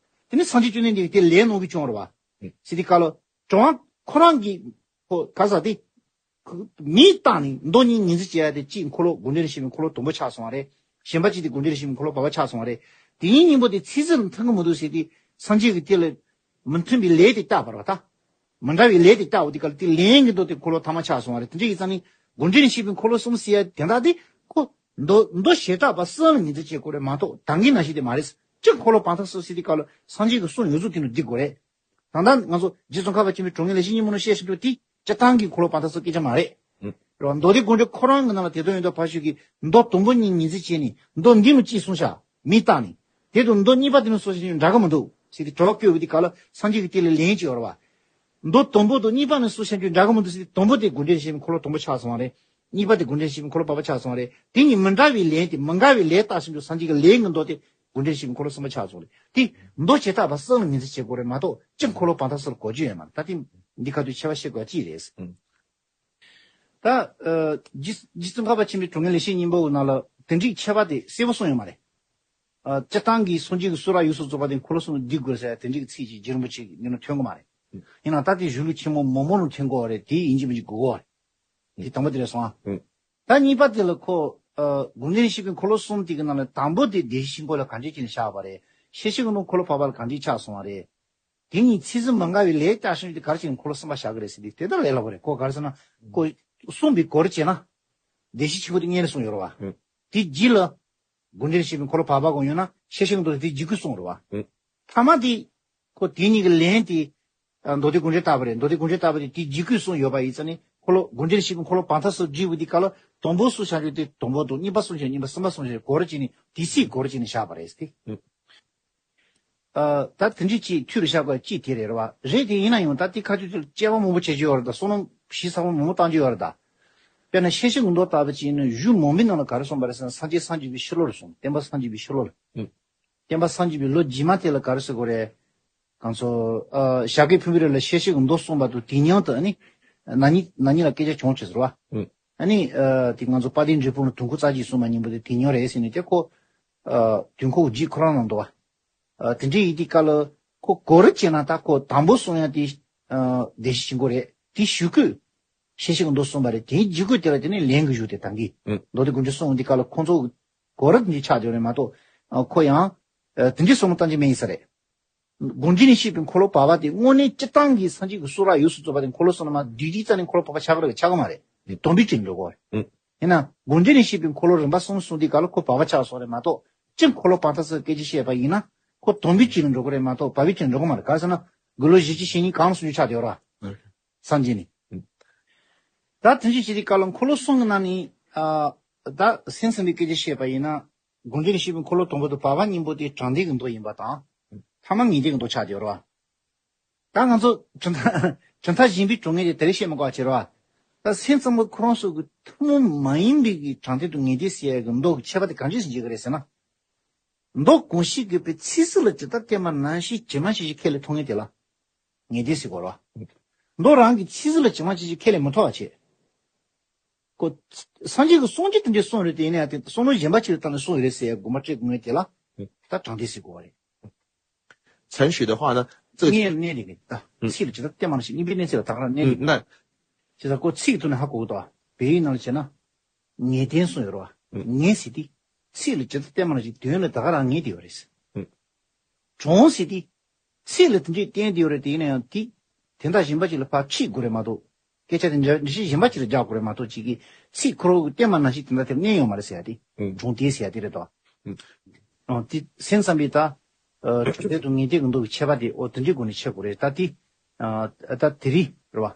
དེ་ནི་སངས་རྒྱས་བཅོམ་ལྡན་འདས་ཀྱིས་དེ་ལན་གནང་གི་བྱུང་བ་རེད་བ། ཟེར་དུས་སྐབས་ལ། དྲི་བ་ཁོ་རང་གིས། ཁོ་ག་ཟེར་དེ། མིང་བཏགས་ནས་མདོ་གཉིས་ངོས་འཛིན་བྱེད་ཡ་དེ། གཅིག་འཁོར་ལོ་དགོངས་འགྲེལ་ནས་བཤད་པའི་འཁོར་ལོ་དང་པོ་ཆགས་སོང་བ་རེད། གཞན་པ་གཅིག་དེ་དགོངས་འགྲེལ་ནས་བཤད་པའི་འཁོར་ལོ་བར་པ་ཆགས་སོང་བ་རེད། དེ་གཉིས་གཉིས་པོ་དེ་ཚིག་ཟིན་མཐུན་གི་མི་འདུག་ཟེར་དུས། སངས་རྒྱས་ཀྱིས་དེ་ལ་མི་མཐུན་པའི་ལན་དེ་བཏབ་པ་རེད་བ་ད། མི་འདྲ་བའི་ལན་དེ་བཏབ་པ་དེ་སྐབས་ལ་དེ་ལན་གྱི་མདོ་དེ་འཁོར་ལོ་ཐ་མ་ཆགས་སོང་བ་རེད། དེ་འདྲ་ཡིན་ཙང་ནི་དགོངས་འགྲེལ་ནས་བཤད་པའི་འཁོར་ལོ་གསུམ་ཟེར་ཡ་དེ་འདྲ་དེ་ཁོ། མདོ་མདོ་བྱེ་བྲག་པ་གསུམ་ལ་ངོས་འཛིན་བྱེད་དགོས་རེད་མ་གཏོགས་ད་གིན་ནང་བཞིན་དེ་མ་རེད། སྤྱིར་འཁོར་ལོ་བར་ཐག་གསུམ་ཟེར་དུས་སྐབས་ལ་སངས་རྒྱས་ཀྱི་གསུང་ཡོངས་རྫོགས་དེ་ནང་འདུས་དགོས་རེད། ད་ལྟ་ང་ཚོ་རྗེ་ཙོང་ཁ་པ་ཆེན་པོའི་དྲུང་ངེས་ལེགས་བཤད་སྙིང་པོ་ནང་བཤད་བཞིན་པ་དེ་སྤྱིར་བཏང་གི་འཁོར་ལོ་བར་ཐག་གསུམ་སྐད་ཆ་མ་རེད། ཨང་། རེད་བ། མདོ་སྡེ་དགོངས་འགྲེལ་ཁོ་རང་གི་ནང་ལ་དེ་དོན་ཡོད་མདོ་ཕར་ཞུགས་ཀྱི་མདོ་དང་པོ་གཉིས་ངོས་འཛིན་བྱས་ནས་མདོ་འདི་ནང་གཅིག་གསུངས་བཞག་མི་རྟག་ནས། དེ་དང་མདོ་གཉིས་པ་དེ་ནང་གསུངས་བཞག་འདྲ་གི་མི་འདུག་ཟེར་ཏེ་དྲི་བ་བཀོད་པ་དེ་ག་ལ་སངས་རྒྱས་ཀྱི་དེ་ལ་ལན་ཅིག་ཡོད་རེད་བ། མདོ་དང་པོ་དང་གཉིས་པ་ནང་གསུངས་བཞག་འདྲ་གི་མི་འདུག་ཟེར་ཏེ་དང་པོ་དེ་དགོངས་འགྲེལ་བཤད་པའི་འཁོར་ལོ་དང་པོ་ཆགས་སོང་བ་རེད། གཉིས་པ་དེ་དགོངས་འགྲེལ་བཤད་པའི་འཁོར་ལོ་བར་པ་ཆགས་སོང་བ་རེད། དེ་གཉིས་མི་འདྲ་བའི་ལན་དེ་མི་འདྲ་བའི་ལན་བཏགས་ཟིན་འདུག་སངས་རྒྱས་ཀྱི་ལན་གྱི་མདོ་དེ་དགོངས་འགྲེལ་བཤད་པའི་འཁོར་ལོ་གསུམ་པ་ཆགས་སོང་རེད། དེ་མདོ་བྱེ་བྲག་པ་གསུམ་ལ་ངོས་འཛིན་བྱེད་དགོས་རེད་མ་གཏོགས་སྤྱིར་འཁོར་ལོ་བར་ཐག་གསུམ་ལ་གོ་རྒྱུ་ཡོད་མ་རེད། ད་དེ་འདི་ཁ་ཐུག་ཁྱད་པར་ཤེས་དགོས་ཅིག་རེད། ཨང་། ད། ཨ། རྗེ་རྗེ་ཙོང་ཁ་པ་ཆེན་པོའི་དྲུང་ངེས་ལེགས་བཤད་སྙིང་པོའི་ནང་ལ་དེ་འདྲའི་ཁྱད་པར་དེ་གསལ་པོ་གསུངས་ཡོད་མ་རེད། ཨ། སྤྱིར་བཏང་གི་སངས་རྒྱས་ཀྱི་གསུང་རབ་ཡོངས་སུ་རྫོགས་པ་དེ་འཁོར་ལོ་གསུམ་ལ་འདུས་དགོས་ཟེར་དེ་འདྲའི་ཚིག་ཅིག་རྗེ་རིན་པོ་ཆེ་གི་ནང་ལ་ཐོན་གྱི་མ་རེད། ཡིན་ནའང་ད་དེ་གཞུང་ལུགས་ཆེན་མོ་མང་པོ་ནང་ཐོན་གྱི་ཡོད་རེད། དེ་ཡིན་གཅིག་མིན་གཅིག་དགོས་ཀྱི་ཡོད་རེད། དེ་དང་པོ་དེ་རེད་སོང་ཨ། ཨང་། ད་གཉིས་པ་དེ་ལ་ཁོ། ཨ། དགོངས་འགྲེལ་བཤད་པའི་འཁོར་ལོ་གསུམ་དེ་གི་ནང་ལ་དང་པོ་དེ་བདེན་བཞིའི་ཆོས་འཁོར་ལོ་ལ་གང་འདྲ་བྱས་ནས་བཞག་པ་རེད། ཤེར་ཕྱིན་གྱི་མདོ་འཁོར་ལོ་བར་པ་ལ་གང་འདྲ་ཆགས་སོང་བ་རེད། དེ་གཉིས་ཚིག་ཟིན་མི་འགལ་བའི་ལན་བཏགས་ཤིང་དེ་ག་རེ་བྱས་ནས་འཁོར་ལོ་གསུམ་པ་བཞག་གི་རེད་ཟེར་དུས་དེ་ལྟར་ལས་སླ་པོ་རེད། ཁོ་ག་རེ་ཟེར་ན། ཁོ་གསུངས་པའི་སྐོར་བྱས་ན། བདེན་བཞིའི་ཆོས་འཁོར་དེ་སྔོན་ལ་གསུངས་ཡོད་རེད་བ། ཨང་། དེ་རྗེས་ལ། དགོངས་འགྲེལ་བཤད་པའི་འཁོར་ལོ་བར་པ་གང་ཡོད་ན་ཤེར་ཕྱིན་གྱི་མདོ་དེ་རྗེས་ཁོས་གསུངས་རེད་བ། ཨང་། ཐ་མ་དེ། ཁོ་དེ་གཉིས་ཀྱི་ལན་དེ། ཨ། མདོ་སྡེ་དགོངས་འགྲེལ་ལྟ་བུ་རེད། མདོ་སྡེ་དགོངས་འགྲེལ་ལྟ་བུ་དེ་དེ་རྗེས་ཁོས་གསུངས་ཡོད་པ་ཡིན་ཙང་ནི་འཁོར་ལོ་དགོངས་འགྲེལ་བཤད་པའི་འཁོར་ལོ་བར་ཐག་གསུམ་བསྒྲིགས་པ་དེ་ག་ལ་དང་པོ་གསུངས་བཞག་རྒྱུ་དེ་དང་པོ་དང་གཉིས་པ་གསུངས་བཞག་གཉིས་པ་གསུམ་པ་གསུངས་བཞག་སྐོར་བྱས་ནས་དེ་སྲིད་སྐོར་བྱས་ནས་བཞག་པ་རེད་ཟེར་ཏེ། ཨང་། ཨ། ད་དེ་འདྲའི་ཅིག་ཐུགས་ལ་བཞག་དགོས་ཅིག་དེ་རེད་རེད་བ། རེད་དེ་ཡིན་ན་ཡང་ད་དེ་ཁ་ཐུག་ཚུར་དཔྱད་པ་མང་པོ་བྱེད་རྒྱུ་ཡོད་རེད། ད་བསམ་བློ་ཞིབ་ཚགས་པོ་མང་པོ་བཏང་རྒྱུ་ཡོད་རེད་ད། དཔེར་ན་ཤེར་ཕྱིན་གྱི་མདོ་ལྟ་བུ་ཅིག་ཡིན་ན་གཞུང་མང་པོའི་ནང་ལ་ག་རེ་གསུངས་པ་རེད་ཟེར་ན་སངས་རྒྱས་སངས་རྒྱས་པའི་ཤུ་ལོ་ལ་གསུངས། བསྟན་པ་སངས་རྒྱས་པའི་ཤུ་ལོ་ལ། ཨང་། བསྟན་པ་སངས་རྒྱས་པའི་ལོ་རྗེས་མ་དེ་ལ་ག་རེ་ཟེར་དགོས་རེད། ང་ཚོ། ཨ། ཞྭ་སྒབ་ཕུར་བུའི་རི་ལ་ཤེར་ཕྱིན་གྱི་མདོ་གསུངས་པ་དང་དེ་མཉམ་དུ་ཨ་ནི། ན་ནིང་ན་ནིང་ལ་སྐད་ཆ་བྱུང་བྱས་ཟེར་བ། ཨང་། ཨ་ནི། ཨ། དེ་ང་ཚོ་དཔལ་ལྡན་འབྲས་སྤུངས་ལ་དུས་འཁོར་རྩ་ཆེན་གསུངས་པ་མཉམ་པོ་དེ་དེ་མཉམ་རེད་ཟེར་ནས་དེ་ཁོ། ཨ། དུས་འཁོར་རྗེས་ཁོ་རང་གནང་འདུག་བ། ཨ། དེ་འདྲ་ཡིན་དུས་སྐབས་ལ་ཁོ་གོ་རིམ་བྱས་ན་ད་ཁོ་དང་པོ་གསུང་ཡ་དེ། ཨ། བདེན་བཞིའི་ཆོས་འཁོར་རེད། དེ་གཞུག་གུ། ཤེར་ཕྱིན་གྱི་མདོ་གསུངས་པ་རེད། དེའི་རྗེས་གུ་དེ་ལ་དེ་ནས་ལན་གྱི་གཞུག་དེ་ད་གིན། ཨང་། མདོ་སྡེ་དགོངས་འགྲེལ་གསུངས་འདི་སྐབས་ལ་ཁོང་ཚོ་གོ་རིམ་འདི་ཆགས་བསྡད་རེད་མ་གཏོགས། ཨ། ཁོ་ཡང་། ཨ། དེ་འདྲའི་བསམ་བློ་བཏང་རྒྱུ་མེད་ཡིན་ས་རེད། དགོངས་འགྲེལ་ནས་བཤད་པའི་འཁོར་ལོ་བར་པ་དེ་དངོས་གནས་སྤྱིར་བཏང་གི་སངས་རྒྱས་ཀྱི་གསུང་རབ་ཡོངས་སུ་རྫོགས་པ་དེ་འཁོར་ལོ་གསུམ་ལ་མ་བསྡུས་དུས་རྩ་ནས་འཁོར་ལོ་བར་པ་ཆགས་ཀྱི་རེད་ཆགས་ཀྱི་མ་རེད། དེ་དོན་སྤེལ་གྱི་འགྲོ་གོ། ཨང་། ཡིན་ན་དགོངས་འགྲེལ་ནས་བཤད་པའི་འཁོར་ལོ་རིམ་པ་གསུམ་གསུངས་དུས་སྐབས་ལ་ཁོ་བར་པ་ཆགས་སོང་རེད་མ་གཏོགས་སྤྱིར་འཁོར་ལོ་བར་ཐག་གསུམ་སྐད་ཆ་བཤད་པ་ཡིན་ན་ཁོ་དོན་སྤེལ་གྱི་འགྲོ་གོ་རེད་མ་གཏོགས་བར་པའི་གྱི་འགྲོ་གོ་མ་རེད། ག་རེ་ཟེར་ན་དགུང་ལོ་བཞི་བཅུ་ཞེ་གཉིས་གང་སོང་རྒྱུ་ཆགས་བསྡད་ཡོད་རེད་བ། སངས་རྒྱས་ནས། ཨང་། ད་དེ་འདྲ་བྱེད་དུས་སྐབས་ལ་འཁོར་ལོ་གསུམ་གྱི་ནང་ནས། ཨ། ད་སེམས་ཙམ་པའི་སྐད་ཆ་བཤད་པ་ཡིན་ན། དགོངས་འགྲེལ་ནས་བཤད་པའི་འཁོར་ལོ་དང་པོ་དང་བར་པ་གཉིས་པོ་དེ་དྲང་ལྡན་གྱི་མདོ་ཡིན་པ་དང་། ཐ་མ་ངེས་བདེན་གྱི་མདོ་ཆགས་བསྡད་ཡོད་རེད་བ། ད་ང་ཚོ་གྲུབ་མཐའ་གྲུབ་མཐའ་གཞན་པའི་དྲང་ངེས་དེ་དེ་རིང་བཤད་མི་དགོས་པ་བྱས་རེད་བ། ད་སེམས་ཙམ་པ་ཁོ་རང་ཚོ་གི་ཐུན་མོང་མ་ཡིན་པའི་གི་དྲང་བདེན་དང་ངེས་བདེན་ཟེར་ཡ་གི་མདོ་གི་ཁྱད་པར་དེ་གང་ཅི་ཟིག་འབྱེད་གི་རེད་ཟེར་ན། མདོ་གང་ཞིག་དགོས་པའི་ཚིག་ཟིག་ལ་ཇི་ལྟར་བསྟན་པ་ནང་བཞིན་ཇི་མ་ཇི་བཞིན་ཁས་ལེན་ཐུབ་མཁན་དེ་ལ་ངེས་བདེན་ཟེར་གོ་རེད་བ། མདོ་རང་གི་ཚིག་ཟིག་ལ་ཇི་མ་ཇི་བཞིན་ཁས་ལེན་མི་ཐུབ་པ་བྱས། ཁོ། སངས་རྒྱས་ཀྱི་གསུང་ཆོས་དེ་འདྲའི་གསུངས་རེད་དེ་ཡིན་ན་ཡང་དེ་བསམ་བློ་གཞན་པ་ཅིག་ལ་བཏང་ནས་གསུངས་ཡོད་རེད་ཟེར་ཡ་དགོངས་པ་སྤྲད་དགོས་ངེས་དེ་ལ། ད་དྲང་བདེན་ཟེར་དགོས་པ་རེད། མཚན་ཞུས་དེ་ཧ་ན་ཙི། ངས་གནས་ལས་ཀྱི་ད་ཚིག་ལ་ཇི་ལྟར་བསྟན་མ་ནང་བཞིན་གཉིས་པའི་གནས་ཚིག་ལ་ད་ག་རང་གནས་ལས། ན། ཇི་ལྟར་ཁོ་ཚིག་གི་ཐོག་ནས་ཧ་གོ་གི་འདུག་བ། བོད་ཡིག་ནང་ལ་བྱས་ན། ངེས་བདེན་གསུངས་ཡོད་རེད་བ། ངེས་ཟེར་དེ། ཚིག་ལ་ཇི་ལྟར་བསྟན་མ་ནང་བཞིན་དོན་ལ་ད་ག་རང་ངེས་དེ་ཡོད་རེད། དྲང་ཟེར་དེ། ཚིག་ལ་དེ་འདྲའི་བསྟན་དེ་ཡོད་རེད་དེ་ཡིན་ན་ཡང་དེ། དེ་འདྲ་གཞན་པ་ཅིག་ལ་ཕར་ཁྲིད་དགོས་རེད་མ་གཏོགས། སྐད་ཆ་དེ་འདྲ་འདྲ་ཞིག་གཞན་པ་ཅིག་ལ་རྒྱག་དགོས་རེད་མ་གཏོགས་ཅིག་གིས་ཚིག་ཁོ་རང་གི་བསྟན་པ་ནང་བཞིན་དེ་འདྲ་དེར་གནས་ཡོད་མ་རེད་ཟེར་ཡ་དེ། ཨང་། དྲང་བདེན་ཟེར་ཡ་དེ་རེད་དོ། ཨང་། ཨང་། དེ་སེམས་ཙམ་པའི་ད། ཨ། དྲང་བདེན་དང་ངེས་བདེན་གྱི་མདོ་གི་ཁྱད་པར་དེ་འོ་དེ་འདྲའི་སྒོ་ནས་ཕྱེ་དགོས་རེད་ད་དེ། ཨ། ད་དེ་རིང་རེད་བ།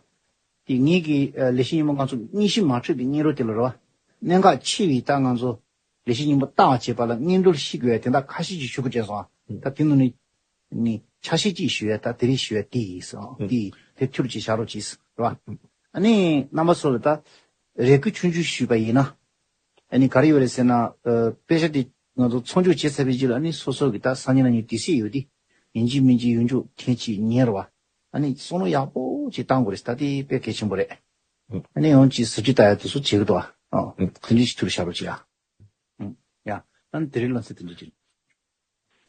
དེ་ངེད་ཀྱི་ཨ། ལེགས་བཤད་སྙིང་པོ་ང་ཚོ་གཉིས་བཞི་མ་འཕྲོད་པའི་སྙིང་རོ་དེ་ལ་རེད་བ། གནད་འགག་ཆེ་བའི་ད་ང་ཚོ་ལེགས་བཤད་སྙིང་པོ་ལྟ་བ་བྱེད་པ་ལ་སྙིང་དོར་ཤེས་དགོས་ཡ་དེ་འདྲ་ཁ་ཤས་ཅིག་ཞུ་དགོས་བྱས་སོང་ཨ། ད་དེ་ནང་ནས་ནི་ཆ་ཤས་ཅིག་ཞུ་ཡ་ད་དེ་རིང་ཞུ་ཡ་དེ་ཡིན་སོང་ཨ། དེ་ཡིན་དེ་ཐུར་ཅིག་བཞག་རོགས་གྱིས་རེད་བ། ཨ་ནི་རྣམ་པ་ཚོ་ལ་ད་རེ་སྐུལ་ཆུང་ཆུང་ཞུས་པ་ཡིན་ན། ཨ་ནི་ག་རེ་ཡོད་རེད་ཟེར་ན། ཨ། དཔེ་ཆ་དེ་ང་ཚོ་མཚམས་འཇོག་བྱས་ཚར་བའི་རྗེས་ལ་ཨ་ནི་སོ་སོ་གི་ད་སང་ཉིན་གནངས་ཉིན་དུས་ཚོད་ཡོད་དུས་ཡིན་གཅིག་མིན་གཅིག་ཡོང་རྒྱུ་ཐེངས་གཅིག་ཉན་རེད་བ། ཨ་ནི་བསམ་བློ་ཡག་པོ་ཅིག་བཏང་དགོས་རེད་ད་དེ་དཔེ་གལ་ཆེན་པོ་རེད། ཨ་ནི་ཡང་ཅིག་ཟུར་ཅིག་ལྟ་ཡ་དེ་ཚོ་བྱེད་ཀྱི་འདུག་ཨ། དེ་འདྲ་ཞིག་ཐུགས་ལ་བཞག་རོགས་བྱེད་ཨ། ཡ། ཨ་ནི་དེ་རིང་ལ་ཚེ་དེ་འདྲ་ཅིག་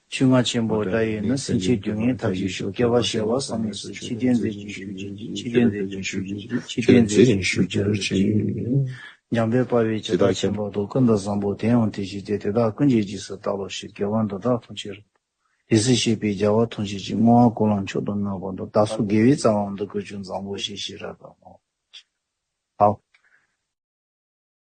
ཆོས་རྔ་ཆེན་པོ་འདྲ་ཡིས་ནི། སེམས་ཅན་སྡུག་བསྔལ་མཐའ་ཞི་ཤོག་སྐྱེ་བ་བྱེ་བ་བསམ་མེད་སོགས། ཆོས་བདེན་མཛད་ཅིང་ཞུ་བར་བགྱི། ཆོས་བདེན་མཛད་ཅིང་ཞུ་བར་བགྱི། ཆོས་བདེན་མཛད་ཅིང་ཞུ་བར་བགྱི། འཇམ་དཔལ་དཔའ་བོས་ཇི་ལྟར་མཁྱེན་པ་དང་། ཀུན་ཏུ་བཟང་པོ་དེ་ཡང་དེ་བཞིན་ཏེ། དེ་དག་ཀུན་གྱི་རྗེས་སུ་བདག་སློབ་ཕྱིར། དགེ་བ་འདི་དག་མཐོང་ཕྱིར་རོ། དེ་ཚེ་གཤེགས་པའི་རྒྱལ་བ་ཐམས་ཅད་ཀྱིས། བསྔོ་བ་ཀུན་ལ་མཆོག་ཏུ་བསྔགས་པ་དང་། བདག་སོགས་དགེ་བའི་རྩ་བ་འདི་ཀུན་ཀྱང་། བཟང་པོ་ཞེས་བྱའི་རབ་ཏུ་བསྔོ། ཧའོ།